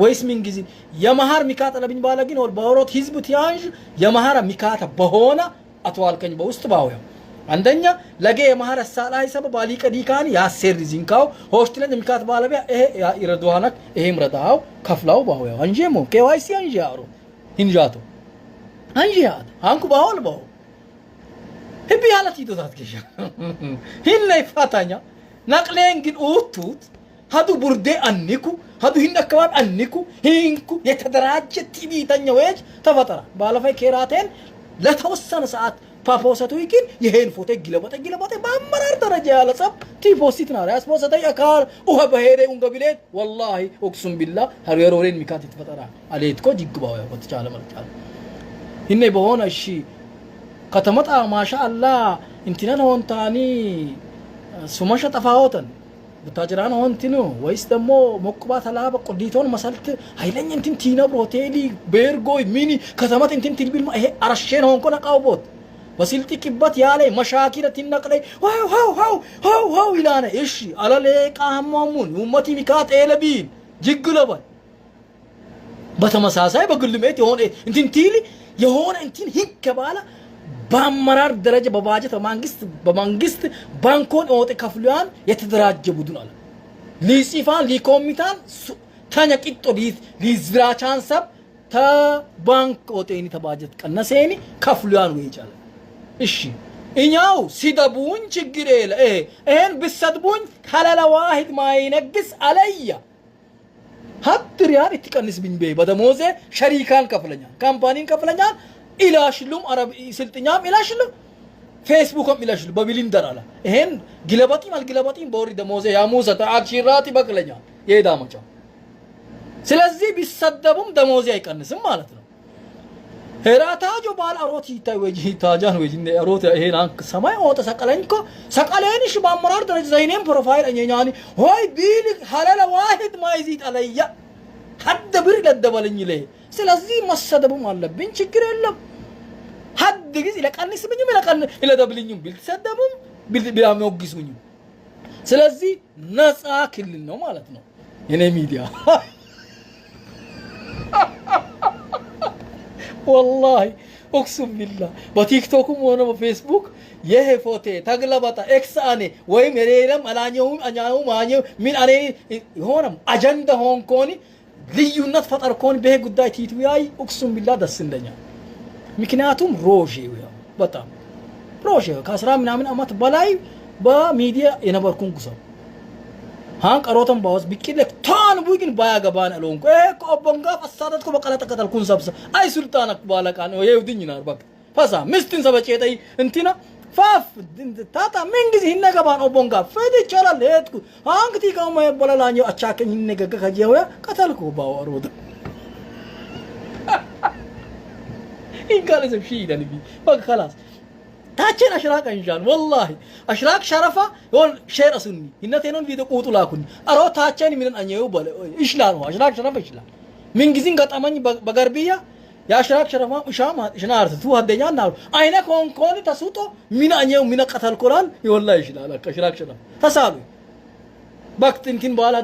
ወይስ ምን ጊዜ የመሃር ሚካት አለብኝ ባለ ግን ወል ባወሮት ህዝብ ቲያንጅ የመሃር ሚካታ በሆነ አትዋልከኝ በውስጥ ባውያው አንደኛ ለገ የመሃር ሳላይ ሰብ ባሊ ቀዲካን ያሴር ዚንካው ሆሽትለን ሚካት ባለቢያ ይሄ ያ ይረዱሃናክ ይሄም ረዳው ከፍላው ባውያው አንጀሞ ኬዋይሲ አንጃሮ ሂንጃቶ አንጂያት አንኩ ባሆል ባው ህቢ ያለት ይዶታት ገሻ ሂነ ይፋታኛ ነቅሌን ግን ኡቱት ሀዱ ቡርዴ አንኩ ሀዱ ሂን አካባቢ አንኩ ሂንኩ የተደራጀ ቲቪተኛ ወጅ ተፈጠራ ባለፈ ኬራቴን ለተወሰነ ሰዓት ፓፖሰቱ ግን ይሄን ፎቶ ግለበጠ ግለበጠ በአመራር ደረጃ ያለ ጸብ ቲፖስት ናራ ያስፖሰተ አካል ውሃ በሄሬ ኡንገ ወላሂ ኦክሱም ቢላ ሀሪሮሬን ሚካት ይተፈጠራ አሌትኮ ጅግባው ያው በተቻለ መልቻለ hinne በሆነ እሺ ከተመጣ ማሻ አላህ እንትነን ሆንታኒ ሱመሸ ጠፋሆተን ቡታጅራን ሆንቲኑ ወይስ ደግሞ ሞቅባ ተላበ ቆዲቶን መሰልት ኃይለኛ እንትን ቲነብር ሆቴሊ ቤርጎይ ሚኒ ከተመት እንትን ትልቢል ይሄ አረሼን ሆንኮ ነቃውቦት በስልጢ ቅበት ያለ መሻኪረ ትነቅለይ ዋው ዋው ዋው ዋው ዋው ይላነ እሺ አለሌቃ ሀማሙን ኡመቲ ሚካት ኤለቢን ጅግለበል በተመሳሳይ በግልሜት የሆነ እንትን ቲሊ የሆነ እንትን ህግ ባለ በአመራር ደረጃ በባጀት በመንግስት ባንኮን ኦጤ ከፍሉያን የተደራጀ ቡድን አለ ሊጽፋን ሊኮሚታን ተኛ ቂጦ ሊዝራቻን ሰብ ተባንክ ኦጤኒ ተባጀት ቀነሴኒ ከፍሉያን ወይ ይቻላል። እሺ እኛው ሲደቡኝ ችግር የለ ይሄን ብሰድቡኝ ከለለ ዋሂድ ማይነግስ አለያ ሀብት ሪያል እትቀንስብኝ በይ በደሞዜ ሸሪካን ከፍለኛል፣ ካምፓኒን ከፍለኛል። ኢላሽሉም አረብ ስልጥኛም ኢላሽሉም ፌስቡክም ኢላሽሉ በቢሊንደር አለ ይሄን ግለበጢም አልግለበጢም በወሪ ደሞዜ ያሙሰ ተአክሽራት ይበቅለኛል የሄዳ መጫ ስለዚህ ቢሰደቡም ደሞዜ አይቀንስም ማለት ነው። ሄራታጆ ባል አሮት ይታይ ወይ ታጃን ወይ አሮት ይሄን አንክ ሰማይ ኦተ ሰቀለኝ እኮ ሰቀለንሽ በአመራር ደረጃ ዘይኔም ፕሮፋይል እኛኛኒ ሆይ ቢል ሀለለ ዋሂድ ማይዚት አለያ ሀደ ብር ለደበለኝ ለ ስለዚህ መሰደቡም አለብኝ ችግር የለም። ሀድ ጊዜ ይለቀንስብኝም ይለቀን ይለደብልኝም ቢልተሰደቡም ቢያሞግሱኝም ስለዚህ ነፃ ክልል ነው ማለት ነው የኔ ሚዲያ። ወላሂ ኦክሱም ቢላ በቲክቶክም ሆነ በፌስቡክ ይሄ ፎቴ ተግለበጠ ኤክስ አኔ ወይም የሌለም አላኘውም አኛው ማኘው ምን አኔ የሆነ አጀንዳ ሆንኮኒ ልዩነት ፈጠርኮኒ በሄ ጉዳይ ቲቱ ያይ ኦክሱም ቢላ ደስ እንደኛል። ምክንያቱም ሮዤ በጣም ሮዤ ከአስራ ምናምን አመት በላይ በሚዲያ የነበርኩን ጉሰው ሃን ቀሮተን ባወስ ቢቂለ ታን ቡግን ባያገባን አሎንኩ ኤ ኮ ኦቦንጋ ፈሳደት ኮ በቀለ ተከተልኩን ሰብሰ አይ ሱልጣን ባለቃን የውድኝ ናር በቃ ፈሳ ምስትን ሰበጨጠይ እንቲና ፋፍ ታታ ምን ጊዜ ይነገባን ኦቦንጋ ፈድ ይቻላል ሄድኩ አንክቲ ከማ የበላላኝ አቻከኝ ይነገገ ከጀወያ ቀተልኩ ባወሮድ ይንካለዘም ሺ ይላል በቃ خلاص ታችን አሽራቅ እንጃን ወላሂ አሽራቅ ሸረፋ ይሆን ሼር አሱኒ ይነቴኖን ቪዲዮ ቁጡ ላኩኝ አሮ ታችን ምንን አኘው በለ ይሽላል ነው አሽራቅ ሸረፋ ይሽላል ምን ጊዜን ገጠመኝ በገርቢያ የአሽራቅ ሸረፋ እሻም ሽናርት ቱ ሀደኛ ናሩ አይነ ኮንኮን ተሱጦ ሚና አኘው ሚና ቀተል ኮላል ይወላ ይሽላል አሽራቅ ሸረፋ ተሳሉ በክት እንትን በኋላ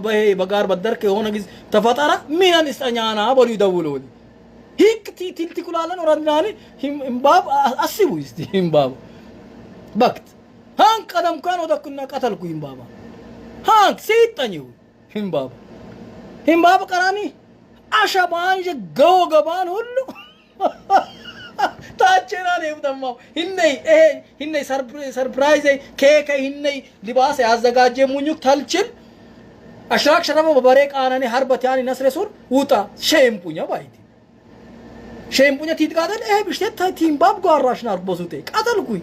በሄ በጋር በደርክ የሆነ ጊዜ ተፈጠራ ሚናን እስጠኛና በሉ ይደውሉ ሂክ ቲልቲኩላለን ወራድናኒ እምባብ አስቡ እስቲ እምባብ በክት ሃንክ ቀደም ካን ወደኩና ቀተልኩ እምባባ ሃንክ ሲጠኝ እምባብ እምባብ ቀራኒ አሸባን ገው ገባን ሁሉ ታቸና ነው ደማው ሂነይ ኤ ሂነይ ሰርፕራይዝ ኬከ ሂነይ ሊባስ ያዘጋጀ ሙኙክ ተልችል አሽራክ ሸረፈ በበሬ ቃናኒ ሀርበት ያኒ ነስሬ ሱር ውጣ ሼምፑኛ ባይቲ ሼምፑኛ ቲትቃተል ኤ ብሽቴ ቲምባብ ጓራሽን አርቦሱቴ ቀተልኩኝ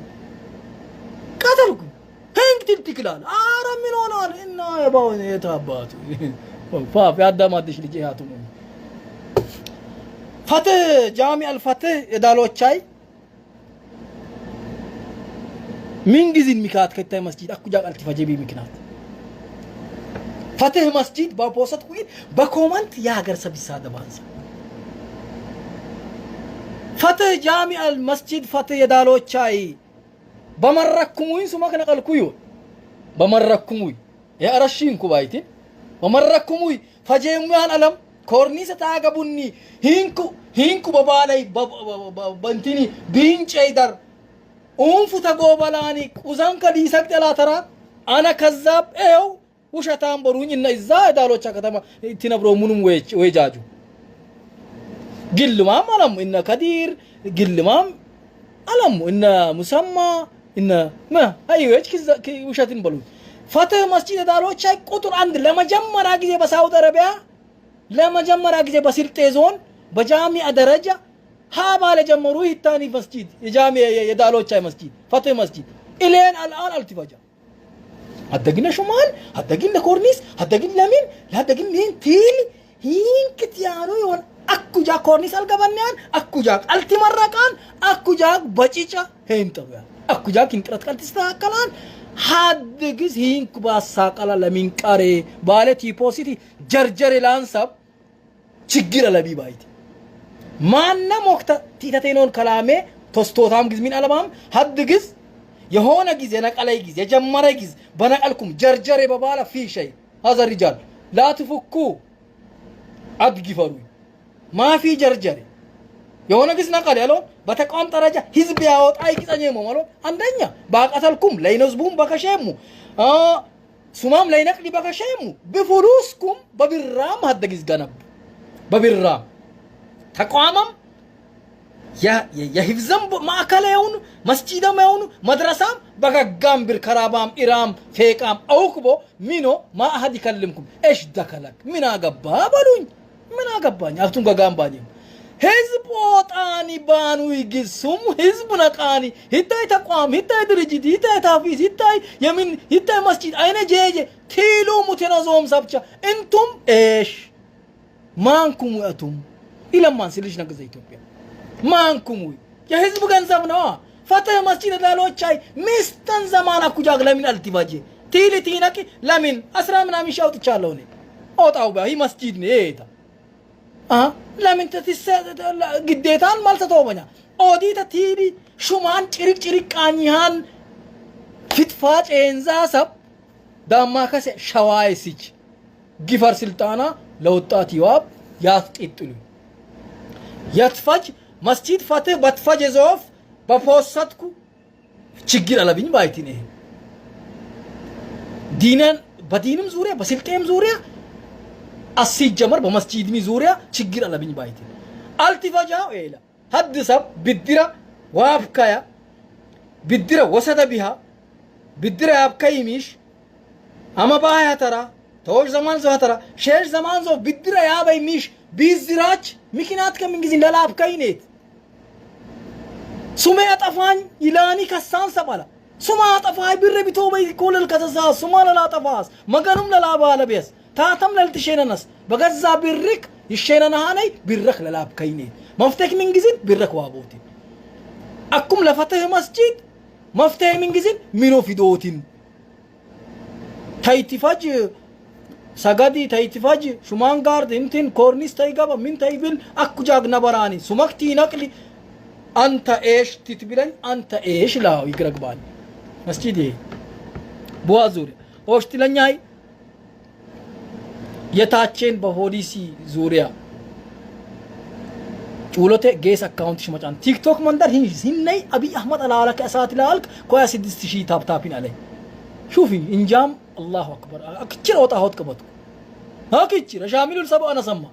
ቀተልኩኝ ሄንክ ትልትክላል አረ ምን ሆናል እና የባው የታባቱ ፋፍ ያዳማድሽ ልጅ ያቱ ፈትህ ጃሚ አልፈትህ የዳሎቻይ ምን ጊዜን ሚካት ከታይ መስጂድ አኩጃ ቃልቲ ፈጀቢ ምክንያት ፈትህ መስጂድ በፖሰት ኩይን በኮመንት የሀገር ሰብ ይሳደባንሳ ፈትህ ጃሚ አል መስጂድ ፈትህ የዳሎቻይ በመረኩሙኝ ሱመክ ነቀልኩዩ በመረኩሙኝ የአረሺን ኩባይቲን በመረኩሙኝ ፈጀሙያን አለም ኮርኒሰ ታገቡኒ ሂንኩ ሂንኩ በባላይ በንቲኒ ቢንጨይደር ኡንፉ ተጎበላኒ ቁዛን ከዲሰቅ ጠላተራ አነ ከዛብ ኤው ውሸታም በሩኝ እና እዛ ዳሎቻ ከተማ ትነብሮ ሙኑም ወይጃጁ ግልማም አለሙ እነ ከዲር ግልማም አለሙ እነ ሙሰማ እነ ማ አይወች ውሸትን በሉኝ። ፈትህ መስጂድ ዳሎቻ ቁጥር አንድ ለመጀመሪያ ጊዜ በሳውዲ አረቢያ ለመጀመሪያ ጊዜ በስልጤ ዞን በጃሚዓ ደረጃ ሀባ ለጀመሩ ሂታኒ መስጂድ የጃሚዓ የዳሎቻ መስጂድ ፈትህ መስጂድ ኢሌን አልአን አልትፈጃ አደግነ ሹማል አደግን ለኮርኒስ አደግን ለምን ለአደግን ሊን ቲል ሂንክት ያኑ ይሆን አኩጃ ኮርኒስ አልገበንያን አኩጃ አልቲመረቃን አኩጃ በጭጫ ሄንጠብያ አኩጃ ኪንጥረት ቀልትስተካከላን ሀድግስ ሂንኩ ባሳቀላ ለሚንቀሬ ባለ ቲፖሲቲ ጀርጀሬ ላንሳብ ችግር አለቢ ባይቲ ማነም ወቅተ ቲተቴኖን ከላሜ ቶስቶታም ግዝ ሚን አለማም ሀድ ግዝ የሆነ ጊዜ ነቀላይ ጊዜ የጀመረ ጊዜ በነቀልኩም ጀርጀሬ በባላ ፊ ሸይ ሀዘ ሪጃል ላትፍኩ አድጊፈሩ ማፊ ጀርጀሬ የሆነ ጊዜ ነቀል ያለው በተቃውም ጠረጃ ህዝብ ያወጣ ይቅጸኝ ሞ አንደኛ ባቀተልኩም ለይነዝቡም በከሸሙ ሱማም ለይነቅሊ በከሸሙ ብፍሉስኩም በብራም ሀደጊዝ ገነብ በብራም ተቋመም የሂፍዘም ማዕከል የሆኑ መስጂድም የሆኑ መድረሳም በገጋም ብር ከራባም ኢራም ፌቃም አውክቦ ሚኖ ማአሀድ ይከልምኩም እሽ ደከለክ ምን አገባ በሉኝ። ምን አገባኝ አክቱም ገጋም ባኝም ህዝብ ኦጣኒ ባኑ ይግሱም ህዝብ ነቃኒ ሂታይ ተቋም ሂታይ ድርጅት ሂታይ ታፊስ ሂታይ የምን ሂታይ መስጂድ አይነ ጄጄ ቲሉ ሙቴናዞም ሰብቻ እንቱም ኤሽ ማንኩም እቱም ይለማን ስልሽ ነገዘ ኢትዮጵያ ማንኩም የህዝብ ገንዘብ ነዋ። ፈትህ መስጂድ ላሎቻይ ሚስተን ዘማን አኩጃግ ለምን አልቲባጄ ቲሊ ቲነቂ ለምን አስራ ምናምን ሺህ አውጥቻለሁ እኔ ኦጣው ባ ይህ መስጂድ ነው ይታ ለምን ግዴታን ማልተተወበኛ ኦዲተ ቲሊ ሹማን ጭሪቅ ጭሪቅ ቃኝሃን ፍትፋ ጬንዛ ሰብ ዳማከሴ ሸዋይ ሲች ጊፈር ስልጣና ለወጣት ይዋብ ያስጤጥሉ የትፈጅ መስጂድ ፈትህ በትፈጅ ዞፍ በፖሰትኩ ችግር አለብኝ ባይቲን ይሄ ዲነን በዲንም ዙሪያ በስልጤም ዙሪያ አሲጀመር በመስጂድሚ ዙሪያ ችግር አለብኝ ባይቲን አልቲፈጃው ኤላ ሀድ ሰብ ብድራ ዋብካያ ብድረ ወሰደ ቢሃ ብድረ ያብከይሚሽ አመባያ ተራ ተወሽ ዘማን ዘው ተራ ሸሽ ዘማን ዘው ብድረ ያበይ ሚሽ ቢዝራች ምክንያት ከምን ጊዜ ለላብከይኔት ሱሜ አጠፋኝ ይላኒ ከሳን ሰባላ ሱማ አጠፋይ ብር ቢቶ በይ ኮለል ከተሳ ሱማ ለላጠፋስ መገኑም ለላባለቤስ ታተም ለልትሸነነስ በገዛ ብርክ ይሸነናሃነይ ብረክ ለላብከይኔ መፍትሄ ምን ጊዜን ብረክ ዋቦቲ አኩም ለፈትህ መስጂድ መፍትሄ ምን ጊዜን ሚኖ ፊዶቲን ተይቲፈጅ ሰገዲ ተይቲፈጅ ሹማን ጋርድ እንትን ኮርኒስ ተይገባ ምን ተይብል አኩ ጃግ ነበራኒ ሱመክቲ ነቅሊ አንተ ኤሽ ትትብለኝ አንተ ኤሽ ላው ይግረግባል መስጂድ ይሄ ቡዋ ዙሪያ ኦሽትለኛይ የታቼን በፖሊሲ ዙሪያ ጩሎቴ ጌስ አካውንት ሽመጫን ቲክቶክ መንደር ሂነይ አብይ አህመድ አላላከ እሳት ላልክ ኮያ 6000 ታፕታፒን አለኝ ሹፊ እንጃም አላሁ አክበር አክችር ወጣ ሆት ቀበትኩ አክችር ሻሚሉል ሰባ አነሰማ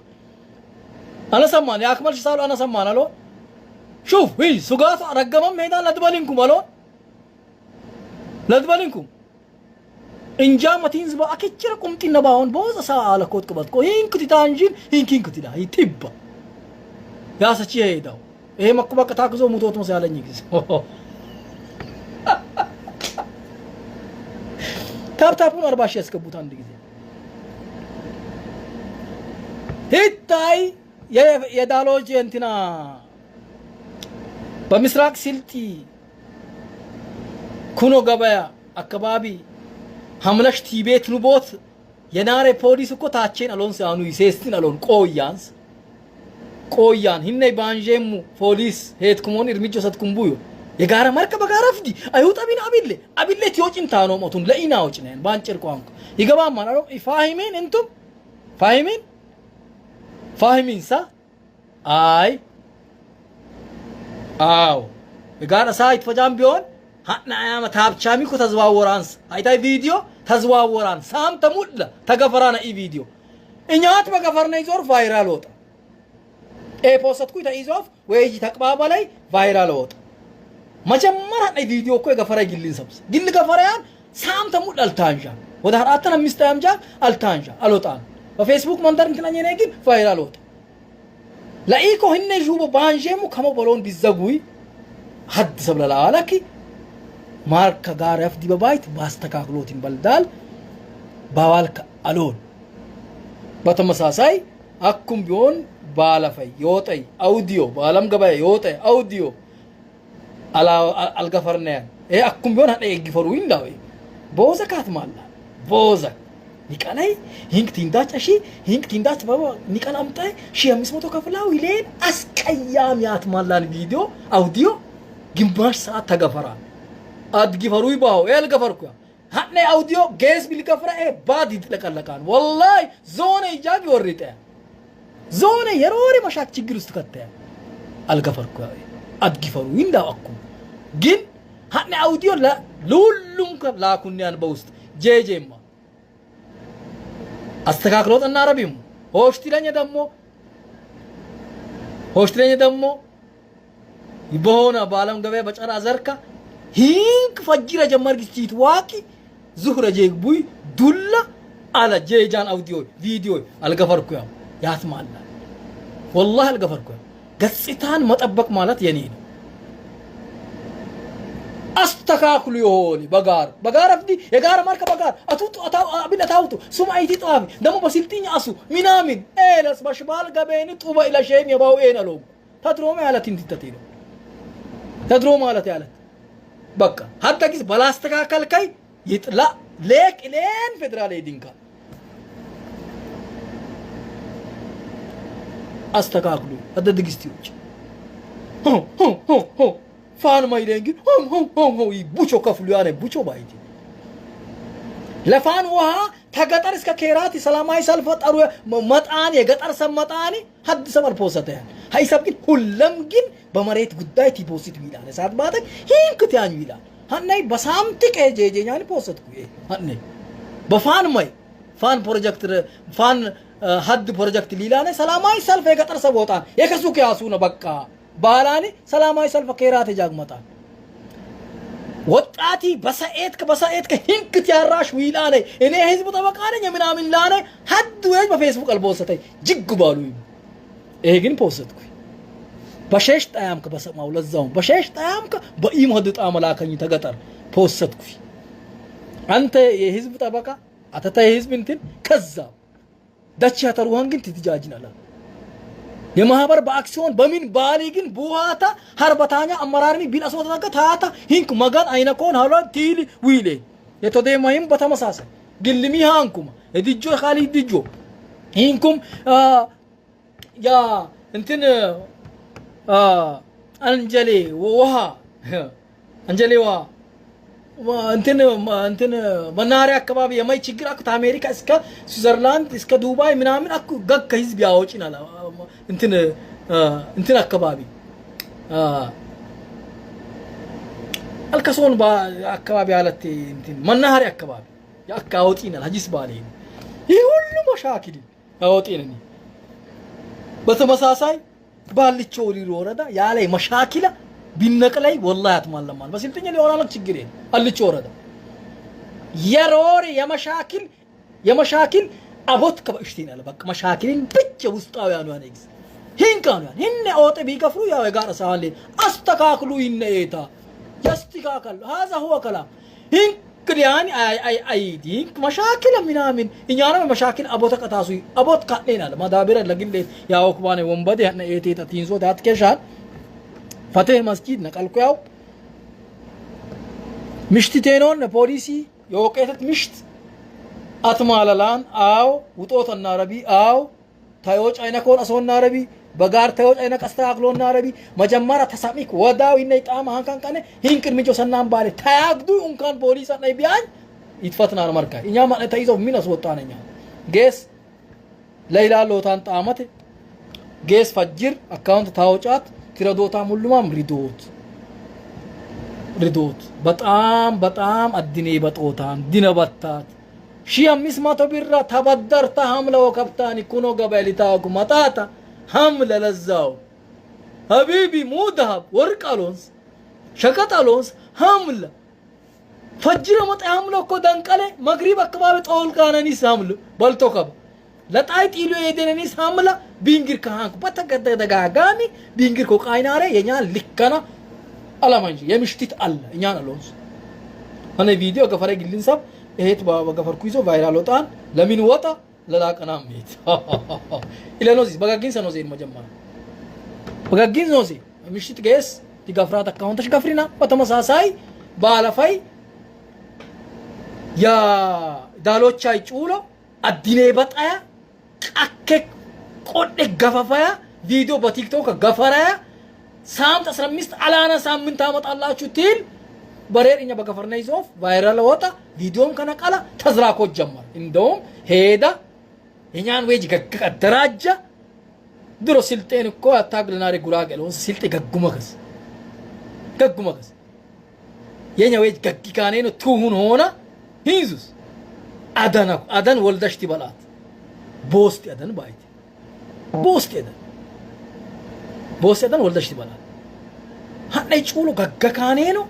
አነሰማን ያክመል ሽሳሉ አነሰማን አሎ ሹፍ ይ ሱጋቱ ረገመም ሄዳን ለድበሊንኩም አሎ ለድበሊንኩም እንጃ መቲን ዝባ አክችር ቁምጢ ነባውን ቦዘ ሳ አለኮት ቀበትኩ ይንክቲ ታንጂን ይንኪንክቲ ዳ ይቲባ ያሰቺ ሄዳው ይሄ መኩበቅ ታክዞ ሙቶት መስ ያለኝ ጊዜ ታፕታፑን 40,000 ያስገቡት አንድ ጊዜ ሂታይ የዳሎጅ እንትና በምስራቅ ስልጢ ኩኖ ገበያ አካባቢ ሀምለሽ ቲቤት ንቦት የናሬ ፖሊስ እኮ ታቼን አሎን ሲያኑ ይሴስትን አሎን ቆያንስ ቆያን ሂነይ ባንዤሙ ፖሊስ ሄትኩሞን እርምጆ ሰትኩም ቡዩ የጋራ መርከ በጋራ ፍዲ አይሁጥ አቢን አቢሌ አቢሌ ቲዮጭን ታኖ ሞቱን ለኢና ወጭነን ባንጭር ቋንቋ ይገባማን አሎ ፋሂሚን እንቱም ፋሂሚን ፋሂሚን ሳ አይ አው የጋራ ሳይት ፈጃም ቢሆን ሀና አያመ ታብቻሚ ኮ ተዘዋወራንስ አይታይ ቪዲዮ ተዘዋወራን ሳም ተሙላ ተገፈራና ኢ ቪዲዮ እኛት በገፈርነ ይዞር ቫይራል ወጣ ኤፖሰትኩ ተይዞፍ ወይ ተቅባባ ላይ ቫይራል ወጣ መጀመሪያ ላይ ቪዲዮ እኮ የገፈራ ግልን ሰብስ ግል ገፈራያን ሳም ተሙል አልታንዣ ወደ አራተን አምስት አምጃ አልታንዣ አልወጣን በፌስቡክ መንደር እንትናኝ ነኝ ግን ቫይራል ወጣ ለኢኮ ህነ ዡቦ ባንዤሙ ከሞ በሎን ቢዘጉይ ሀድ ሰብለላ አላኪ ማርከ ጋር ያፍዲ በባይት ባስተካክሎት ይበልዳል ባዋልከ አሎን በተመሳሳይ አኩም ቢሆን ባለፈይ የወጠይ አውዲዮ በዓለም ገበያ የወጠይ አውዲዮ አልገፈርነያን ይሄ አኩም ቢሆን ሀደ የጊፈሩ ይንዳው ቦዘ ካትማላ ቦዘ ኒቀላይ ሂንክ ቲንዳች እሺ ሂንክ ቲንዳች ባባ ኒቀላ አምጣይ 1500 ከፍላው ይሌን አስቀያሚ ያትማላን ቪዲዮ አውዲዮ ግማሽ ሰዓት ተገፈራል አድጊፈሩ ይባው ያልገፈርኩ ሀነ አውዲዮ ጌስ ቢልገፍራ ባድ ይጥለቀለቃል ወላሂ ዞነ ይጃግ ይወርጠ ዞነ የሮሪ መሻክ ችግር ውስጥ ከተያ አልገፈርኩ አድጊፈሩ ይንዳው አኩም ግን ሀነ አውዲዮ ለሁሉም ላኩንያን በውስጥ ጄጄማ አስተካክሎት እና ረቢሙ ሆሽቲለኝ ደግሞ ሆሽቲለኝ ደግሞ በሆነ በዓለም ገበያ በጨራ ዘርካ ሂንክ ፈጅረ ጀመር ግስቲት ዋቂ ዙህረ ጄግቡይ ዱላ አለ ጄጃን አውዲዮ ቪዲዮ አልገፈርኩ ያው ያትማላ ወላሂ አልገፈርኩ ያው ገጽታን መጠበቅ ማለት የኔ ነው። አስተካክሉ የሆኒ በጋር በጋር አፍዲ የጋር ማርከ በጋር አቱጡ አቢል አታውጡ ሱም አይቲ ጣፊ ደግሞ በስልጥኝ አሱ ሚናሚን ኤለስ በሽባል ገበኒ ጡበ ኢለሸም የባው ኤን አሎም ተድሮማ ያለት እንትተቲ ነው ተድሮ ማለት ያለት በቃ ሀታ ጊዜ ባላስተካከልከይ ይጥላ ሌቅ ሌን ፌዴራል ሄድንካ አስተካክሉ አደድግስቲዎች ፋን ማይደን ግን ሆም ሆም ሆም ሆም ቡቾ ከፍሉ ያኔ ቡቾ ባይቲ ለፋን ውሃ ተገጠር እስከ ኬራት ሰላማዊ ሰልፍ ጠሩ መጣን የገጠር ሰብ መጣኒ ሀድ ሰብ አልፖሰተ ያን ሀይሰብ ግን ሁለም ግን በመሬት ጉዳይ ቲፖስት ይላል ሰዓት ባተክ ሂንክት ያኙ ይላል ሀናይ በሳምት ቀጀጀኛን ፖሰትኩ ሀናይ በፋን ማይ ፋን ፕሮጀክት ፋን ሀድ ፕሮጀክት ሊላነ ሰላማዊ ሰልፍ የገጠር ሰብ ወጣን የከሱ ከያሱ ነው በቃ ባላኒ ሰላማዊ ሰልፍ ከራት ጃግመጣን ወጣቲ በሰኤት በሰኤት ከሂንክት ያራሽ ዊላነ እኔ ህዝቡ ጠበቃ ነኝ ምናምን ላነ ሀድ ወይ በፌስቡክ አልፖሰተኝ ጅግ ባሉ ይሄ ግን ፖሰትኩ። በሸሽ ጣያምከ በሰማው ለዛው በሸሽ ጣያምከ በኢም ሆድ ጣመላከኝ ተገጠር ፖሰትኩ። አንተ የህዝብ ጠበቃ አተታ የህዝብ እንትን ከዛ ዳቺ ያተሩሃን ግን ትትጃጅናላ የማህበር በአክሲዮን በምን ባሊ ግን ቡሃታ ሀርበታኛ አመራርኒ ቢል አስወጣ ታታ ሂንክ መጋን አይነኮን ሃሎ ቲሊ ዊሌ የተደማይም በተመሳሳይ ግልሚ ሃንኩማ የድጆ ካሊ ድጆ ሂንኩም ያ እንትን አንጀሌ ውሃ አንጀሌ ውሃ እንትን እንትን መናኸሪያ አካባቢ የማይ ችግር አኩ አሜሪካ እስከ ስዊዘርላንድ እስከ ዱባይ ምናምን አኩ ገግ ከህዝብ ያወጪናል። እንትን እንትን አካባቢ አልከሶን አካባቢ አለት እንትን መናኸሪያ አካባቢ ያካ ያወጪናል። ሀጂስ ባሌ ይህ ሁሉ መሻኪል ያወጪነን። በተመሳሳይ ባልቾ ሊሮ ወረዳ ያላይ መሻኪላ ቢነቅላይ ወላሂ አትማለማል በስልጥኛ ሊሆን ችግር የለም። አልቾ ወረዳ የሮር የመሻኪል አቦት ከበሽቲን አለ በቃ መሻኪልን ብቻ ውስጣውያኑ ያን ግዝ ሂንካኑ ያን ሂነ ኦጤ ቢገፍሩ ያው የጋራ ሳለ አስተካክሉ ይነ ኤታ ያስተካከሉ ሀዛ ሁወ ከላም ሂንክ ያን አይ አይ አይ ሂንክ መሻኪል ምናምን እኛ ነው መሻኪል አቦተ ቀታሱ አቦት ካኔን አለ ማዳብረ ለግሌ ያው ኩባኔ ወንበዴ ያነ ኤቴ ተቲንሶ ዳትከሻል ፈቴህ መስጊድ ነቀልኩ ያው ምሽት ቴኖን ፖሊሲ የወቀተት ምሽት አትማለላን አው ውጦት እናረቢ አው ታዮጭ አይነኮን አሶና ረቢ በጋር ታዮጭ አይነክ አስተካክሎና ረቢ መጀመሪያ ተሳሚክ ወዳው ይነይ ጣማ ሃንካን ቀነ ሂንቅ ምጆ ሰናን ባለ ታያግዱ እንኳን ፖሊስ አይ ቢያን ይትፈትናል መርካ እኛ ማለት ተይዘው ምን አስወጣነኛ ጌስ ለይላ ሎታን ጣመት ጌስ ፈጅር አካውንት ታውጫት ትረዶታም ሁሉማም ሪዶት ሪዶት በጣም በጣም አድኔ በጦታን ዲነበታት 1500 ብራ ተበደርታ ሀምለ ወከብታኒ ኩኖ ገበሊታኩ መጣታ ሀምለ ለዛው ሀቢቢ ሙ ደሀብ ወርቅ አሎንስ ሸቀጥ አሎንስ ሀምለ ፈጅረ መጣ ሀምለ እኮ ደንቀሌ መግሪብ አካባቢ ጦልቃነኒስ ሀምለ በልቶ ከባ ለጣይ ጢሉ የደነኒስ ሀምለ ቢንግር ከሃንኩ በተደጋጋሚ ቢንግር ኮቃይናሬ የኛ ልከና አላማ እንጂ የምሽቲት አለ እኛን አሎንስ ሆነ ቪዲዮ ገፈረ ግሊንሳብ ይሄት በገፈርኩ ይዞ ቫይራል ወጣን ለምን ወጣ ለላቀና ሜት ኢለኖዚ በጋጊን ሰኖ ዜን መጀመሪያ በጋጊን ኖዚ ምሽት ገስ ቲጋፍራት አካውንተሽ ገፍሪና በተመሳሳይ ባለፋይ ያ ዳሎቻይ ጩሎ አዲኔ በጣያ ቃኬ ቆዴ ገፈፋያ ቪዲዮ በቲክቶክ ገፈራያ ሳምንት 15 አላና ሳምንት ታመጣላችሁ ትል በሬር እኛ በገፈርነ ይዞፍ ቫይራል ወጣ ቪዲዮም ከነቀላ ተዝራኮ ጀመር። እንደውም ሄዳ የኛን ዌጅ ገግ አደራጃ ድሮ ስልጤን እኮ አታግልናሪ ጉራጌ ለሆን ስልጤ ገጉመከስ ገጉመከስ የኛ ዌጅ ገጊ ካኔ ነው ትሁን ሆና ሂንዙስ አደና አደን ወልደሽ ትበላት ቦስት አደን ባይት ቦስት አደን ቦስት አደን ወልደሽ ትበላት ሀነይ ጩሎ ገገ ካኔ ነው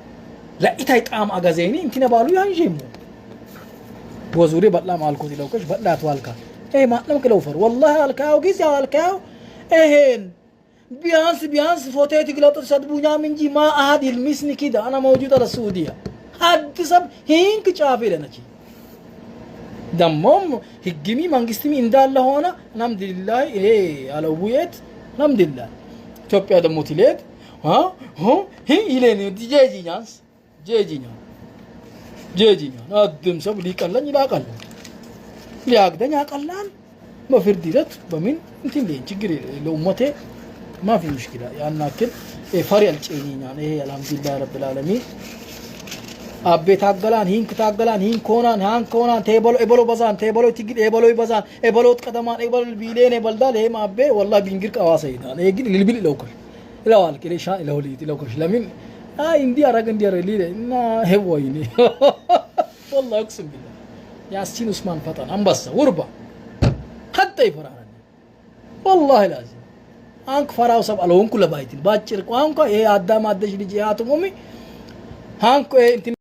ለኢታይ ጣም አጋዜኒ እንቲነ ባሉ ያንጀሙ ወዙሪ በላ ማልኩት ይለውከሽ በላት ዋልካ ኤ ማለም ክለውፈር ወላሂ አልካው ጊዜ አልካው ኤሄን ቢያንስ ቢያንስ ፎቴት ግለጡ ሰድቡኛም እንጂ ማ አሃድ ይልሚስኒ ኪዳ አና መውጁድ አለ ሱዑዲያ ሀድ ሰብ ሂንክ ጫፍ ይለነች ደሞም ህግሚ መንግስትሚ እንዳለ ሆነ አልሐምዱሊላህ። ይሄ አለውየት አልሐምዱሊላህ። ኢትዮጵያ ደግሞ ትሌት ይሌን ጄጂኛንስ ጄጂኛ ጄጂኛ አድም ሰብ ሊቀለኝ ይላቀል ሊያግደኝ ያቀላል በፍርድ ሂደት በምን እንትን ሊን ችግር ለኡመቴ ማፊ ሙሽኪላ ያናክል ፈሪ አልጨኝኛን ይሄ አልሐምዱሊላህ ረብል ዓለሚን። አቤ ታገላን ሂንክ ታገላን ሂንክ ሆናን ሃንክ ሆናን ቴበሎ ኤበሎ በዛን ቴበሎ ትግል ኤበሎ ይበዛን ኤበሎ ቀደማን ኤበሎ ቢሌን ኤበልዳል ይሄም አቤ ወላሂ ቢንግር ቀዋሰ ይዳን ይሄ ግን ልልብል ይለውከሽ ይለዋል ቅሌሻ ይለውልይት ይለውከሽ ለምን አይ እንዲህ አረገ እንዲህ አረገ ሊለ እና ሄወይኒ ወላሂ አቅስም ቢላህ ያሲን ኡስማን ፈጣን አንበሳ ውርባ ሀታ ይፈራራል ወላሂ ላዚም አንክ ፈራው ሰብ አልሆንኩ ለባይትን ባጭር ቋንቋ ይሄ አዳም አደሽ ልጅ ያቱሙሚ ሃንኩ እንትን